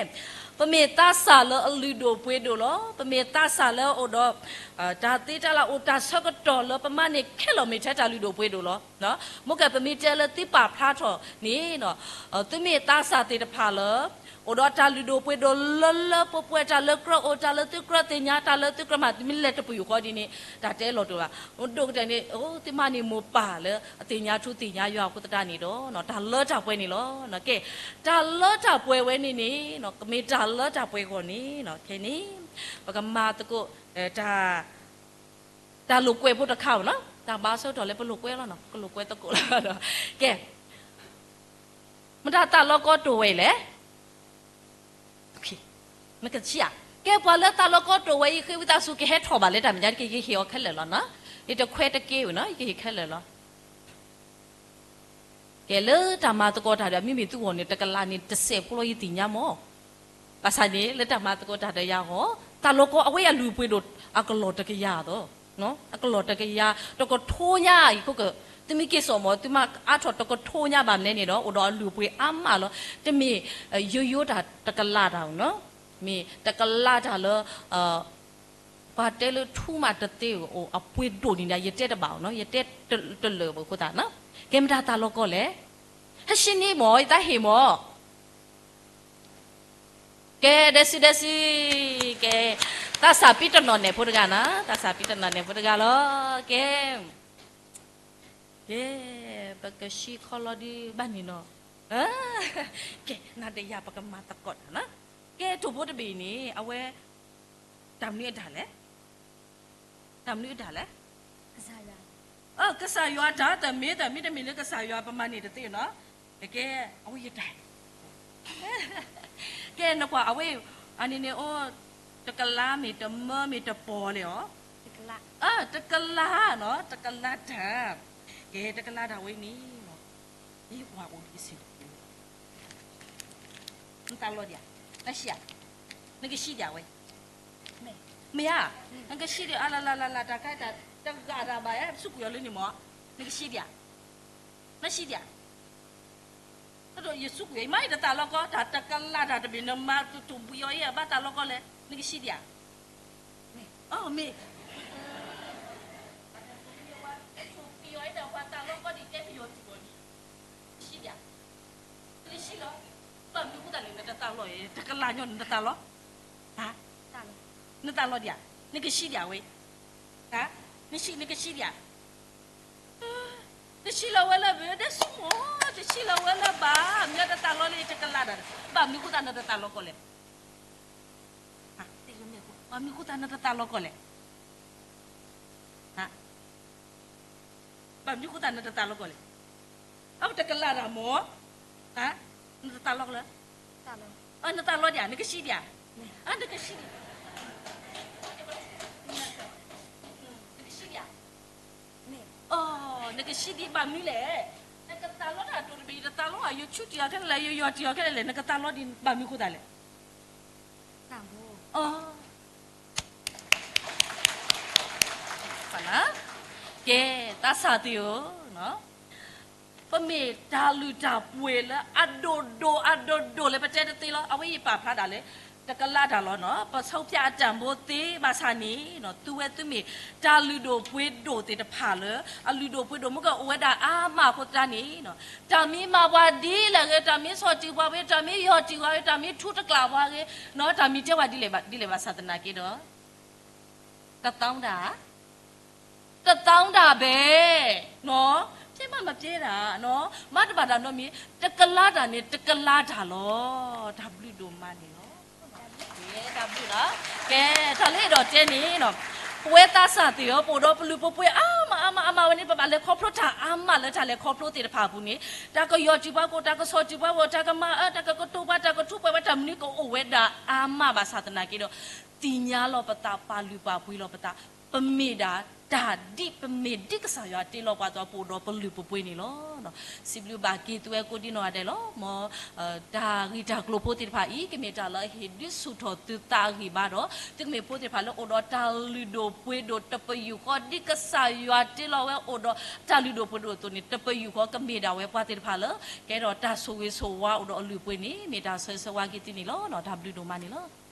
ပမ့ၢ်သးစၢ်လၢအလုၢ်ဒိၣ်ပှ့ၤဒိၣ်လီၤ. ပမ့ၢ်သးစၢ်လၢအအိၣ်ဒီး တၢ်သ့တၢ်လၢအိၣ်တၢ်ဆၢကတီၢ်လၢပမၤန့ၢ်ခဲလၢာ် မ့ၢ်ထဲတၢ်လုၢ်ဒိၣ်ပှ့ၤဒိၣ်လီၤ. မ့ၢ်ကဲ ပမ့ၢ်တဲလၢသုပာ်ဖျါထီၣ်န့ၣ် သုမ့ၢ်သးစၢ်သ့ၣ်တဖၣ်လၢ အိၣ်ဒီးတၢ်လုၢ်ဒိၣ်ပှ့ၤဒိၣ်လၢလၢပှဲၤပှဲၤ, တၢ်လၢကြၢးအိၣ်, တၢ်လၢသုကြၢးသ့ၣ်ညါ, တၢ်လၢသုကြၢးမၤ, သုမ့ၢ်လဲၤတပယူာ်ဃီဒ်န့ၣ် တၢ်တဲလီၤတအိၣ်ဘၣ်. ဒိၣ်ကတၢၢ်န့ၣ် သုမၤန့ၣ်မိၢ်ပၢ်လၢအသ့ၣ်ညါထူသ့ၣ်ညါယွၤအဃိသတးန့ၣ်ဒီး တၢ်လၢတၢ်ပှဲၤန့ၣ်လီၤ. ကဲ, တၢ်လၢတၢ်ပှဲၤဝဲန့ၣ်န့ၣ် ကမ့ၢ်တၢ်လၢတၢ်ပှဲၤအဂီၢ်န့ၣ် ခဲန့ၣ် ပကမၤသကိး တၢ်လိာ်ကွဲဖိတခါအံၤနီၤ, တၢ်ဘါဆၢကတီၢ်လၢပလိာ်ကွဲလီၤနီၤ, ကလိာ်ကွဲသကိးလီၤ. ကဲ, မတၤသးလီကီတိၢ်ဝဲအံၤလဲၣ်. နကဆံဧါ. ကဲပှၤလၢသးလီကီတိၢ်ဝဲအံၤ ဃ့ဝံသးစူၤ ကဟဲထီၣ်ဘၣ်လၢတၢ်မဲာ်ညါ ကဟ့ၣ်အီၤခဲလၢာ်လီၤနီၤ. ယတခွဲတက့ဧိၤနီၤ, ယကဟ့ၣ်ခဲလၢာ်လီၤ. ကဲလၢတၢ်မၤသကိးတၢ်ဒီး မ့မ့ၢ်သုဂီၢ်န့ၣ် တကလးန့ၣ် တစဲးဖိလီၤ ယသ့ၣ်ညါမၢ်. ဘၣ်ဆၣ်န့ၣ် လၢတၢ်မၤသကိးတၢ်ဒီးယၤအဂီၢ် သးလီကီအဝဲအလုၢ်အပှ့ၤဒိၣ် အကလီၢ်တကယၤအသိး, အကလီၢ်တကယၤ တကထိညါအံၤခိၣ်က, သုမ့ၢ်က့ၤစိာ်မၢ် သုမၤအါထီၣ်တကထိညါဘၣ်မနုၤန့ၣ်ဒီး အိၣ်ဒီးအလုၢ်အပှ့ၤအါမးလီၤ. တမ့ၢ် ယိယိတၢ်တကလးတၢ်ဧိၤနီၤ, မ့ၢ်တကလးတၢ်လၢ ပှၤတဲလၢထူမးတသ့ဧိၤ အပှ့ၤဒိၣ်န့ၣ်ဒီး ယတဲတဘၣ်ဧိၤနီၤ, ယတဲတလၢာ်ဘၣ်အဃိသတးနီၤ. ကဲမတၤသးလီကီလဲၣ်. ဟဲရှ့န့ၢ်မၢ် ယသးဟ့ၣ်မၢ်. ကဲ ဒဲစုဒဲစု, ကဲ, သးစၢ်ပံတနီၢ်နဲၣ်ဖိတဂၤနီၤ, သးစၢ်ပံတနီၢ်နဲၣ်ဖိတဂၤလီၤ. ကဲ, ကဲ, ပကရှံခီလီၤဒုးဘၣ်န့ၣ်နီၤ. ကဲ, နၤဒီးယၤပကမၤသကိးတၢ်နီၤ. ကဲ ထိၣ်ဖိတဘ့ၣ်အံၤန့ၣ် အဝဲ တၢ်မနုၤအတၢ်လဲၣ်. တၢ်မနုၤအတၢ်လဲၣ်. ကစၢ်ယွၤတၢ်, တမ့ၢ်တၢ်မ့တမ့ၢ်လၢကစၢ်ယွၤပမၤန့ၢ်တသ့နီၤ. ကဲ, အဝဲယတၢ် ကဲ နကွၢ်အဝဲ အန့ၣ်န့ၣ်အိၣ် တကလးမ့ၢ်တမၢမ့ၢ်တပီၤလဲၣ်အီၤ. တကလးနီၤ, တကလးတၢ်. ကဲ တကလးတၢ်ဝဲန့ၣ် ယကွၢ်အိၣ်ဒံးစ့ၢ်ကီး နသးလီဒံးဧါ, နကရှံဧါ, နကရှံဒံးဧါဝဲ, မ့ၢ်ဧါ, နကရှံဒံး အလလလလ တၢ်ခဲတၢ်တဂၤတၢ်ဘၣ် ယဆူကွံာ်အီၤလၢန့ၣ်မၢ်, နကရှံဒံးဧါ, နရှံဒံးဧါ, ယဆူကွံာ်အီၤ မ့ၢ်ယတသးလီကီ တၢ်တကလးတၢ်တဘ့ၣ် နမၤတဘှံးအီၤအံၤ အဘၣ်သးလီကီလဲၣ် နကရှံဒံးဧါ, အမ့ၢ် ပှၤသးလီကီဒံး ကဲပယီၤတံၢ်ဘီဒံး နကရှံဒံးဧါ, နကရှံလီၤ, ဘၣ်မနုၤအဃိသတးန့ၣ် နတသးလီ, တကလးညီနတသးလီ, နသးလီဒံးဧါ, နကရှံဒံးဧါဝဲ, နကရှံဒံးဧါ, တရှံလီၤဝဲလၢဘၣ် ဒဲစူမီၤ, တရှံလီၤဝဲလၢဘၣ် မ့ၢ်တသးလီလၢတကလးဒၣ်, ဘၣ်မနုၤအဃိသတးနတသးလီကီလဲၣ်, ဘၣ်မနုၤအဃိသတးနတသးလီကီလဲၣ် ဘၣ်မနုၤအဃိသတးနတသးလီကီလဲၣ်, အဝဲတကလးတၢ်မၢ်, နတသးလီကီလဲၣ်, နသးလီဒံးဧါ နကရှံဒံးဧါ, နကရှံဒံး, နကရှံဒံးဧါ, နကရှံဒံး ဘၣ်မနုၤလဲၣ်, နကသးလီတၢ်တိၢ်တဘ့ၣ် ယတသးလီဧါ ယဆူတံၢ်အီၤခဲလၢာ် ယယီၢ်တံၢ်အီၤခဲလၢာ် နကသးလီဒံး ဘၣ်မနုၤအဃိသတးလဲၣ် ကဲ သးစၢ်သ့ၣ်ဧၢ, ပမ့ၢ်တၢ်လုၢ်တၢ်ပှ့ၤလၢအဒိၣ်ဒိၣ်အဒိၣ်ဒိၣ်လၢပတဲတသ့လီၤ. အဝဲယပာ်ဖျါဒၣ်လၢ တကလးတၢ်လီၤနီၤ. ပဆီဖၠၣ်အတၢ်ဘိသ့ဘၣ်ဆၣ်န့ၣ် သုဝဲသုမ့ၢ်တၢ်လုၢ်ဒိၣ်ပှ့ၤဒိၣ်သ့ၣ်တဖၣ်လၢ အလုၢ်ဒိၣ်ပှ့ၤဒိၣ်မ့ၢ်ကအိၣ်ဝဲဒၣ်အါမးအဃိသတးန့ၣ် တၢ်မ့ၢ်မၤပှၤဒ်လဲၣ်ဂ့ၤ, တၢ်မ့ၢ်ဆီၣ်တံၢ်ပှၤဂ့ၤ, တၢ်မ့ၢ်ယီၢ်တံၢ်ပှၤဂ့ၤ, တၢ်မ့ၢ်ထူတကျးပှၤဂ့ၤ, တၢ်မ့ၢ်တဲပှၤဒ်လဲၣ်ဘၣ်ဒ်လဲၣ်ဘၣ်ဆၣ်သနာ်က့ဒီး တသီဒၣ်, တသီဒၣ်ဘဲ, ဖဲမ့ၢ်မၤတဲဒၣ်, မၤတဘၣ်တၢ်နီတမံၤ, တကလးတၢ်န့ၣ် တကလးတၢ်လီၤ. တၢ်ဘျုးဒိၣ်မးန့ၣ်လီၤ. တၢ်ဘျုးလီၤ. ကဲ, တၢ်လၢအဲၣ်ဒိးတဲန့ၣ်, ပဝဲသးစၢ်သ့ၣ်ဧၢ, ပအိၣ်ဒီးပလုၢ်ပပှ့ၤအါမးအါမးအါမးဝဲန့ၣ် ပဘၣ်လဲၤခီဖျိတၢ်အါမးလၢတၢ်လဲၤခီဖျိသ့ၣ်တဖၣ်အပူၤန့ၣ်, တၢ်ကယီၢ်တံၢ်ပှၤကအိၣ်, တၢ်ကဆီၣ်တံၢ်ပှၤကအိၣ်, တၢ်ကမၤအၢ, တၢ်ကကတိၤပှၤ, တၢ်ကထူးပှဲၤပှၤ, တၢ်မနုၤကအိၣ်ဝဲဒၣ်အါမးဘၣ်ဆၣ်သနာ်က့ဒီး သ့ၣ်ညါလီၤပသး, ပာ်လုၢ်ပာ်ပှ့ၤလီၤပသး, ပမ့ၢ်ဒၣ်တၢ်ဒ်, ပမ့ၢ်ဒ်ကစၢ်ယွၤတ့လီၤပှၤအသိး ပအိၣ်ဒီးပလုၢ်ပပှ့ၤန့ၣ်လီၤ. စံးဘျုးဘၣ်က့ၤသုဝဲကိးဒံနီၢ်ဂၤဒဲးလီၤ. မ်, တၢ်ဂ့ၢ်တၢ်ကျိၤဖိသ့ၣ်တဖၣ်အံၤ ကမ့ၢ်တၢ်လၢအဟ့ၣ်ဒုးဆူၣ်ထီၣ်သုသးအဂံၢ်ဘါဒီး သုကမ့ၢ်ဖိသ့ၣ်တဖၣ်လၢအိၣ်ဒီးတၢ်လုၢ်ဒိၣ်ပှ့ၤဒိၣ်တပယူာ်ဃီ ဒ်ကစၢ်ယွၤတ့လီၤဝဲအိၣ်ဒီးတၢ်လုၢ်ဒိၣ်ပှ့ၤဒိၣ်အသိးန့ၣ် တပယူာ်ဃီ ကမ့ၢ်ဒၣ်ဝဲပှၤသ့ၣ်တဖၣ်လၢ ကဲထီၣ်တၢ်ဆိၣ်ဂ့ၤဆိၣ်ဝါအိၣ်ဒီးအလုၢ်အပှ့ၤန့ၣ် မ့ၢ်တၢ်ဆၢဂ့ၤဆၢဝါက့ၤသုန့ၣ်လီၤ. တၢ်ဘျုးဒိၣ်မးန့ၣ်လီၤ.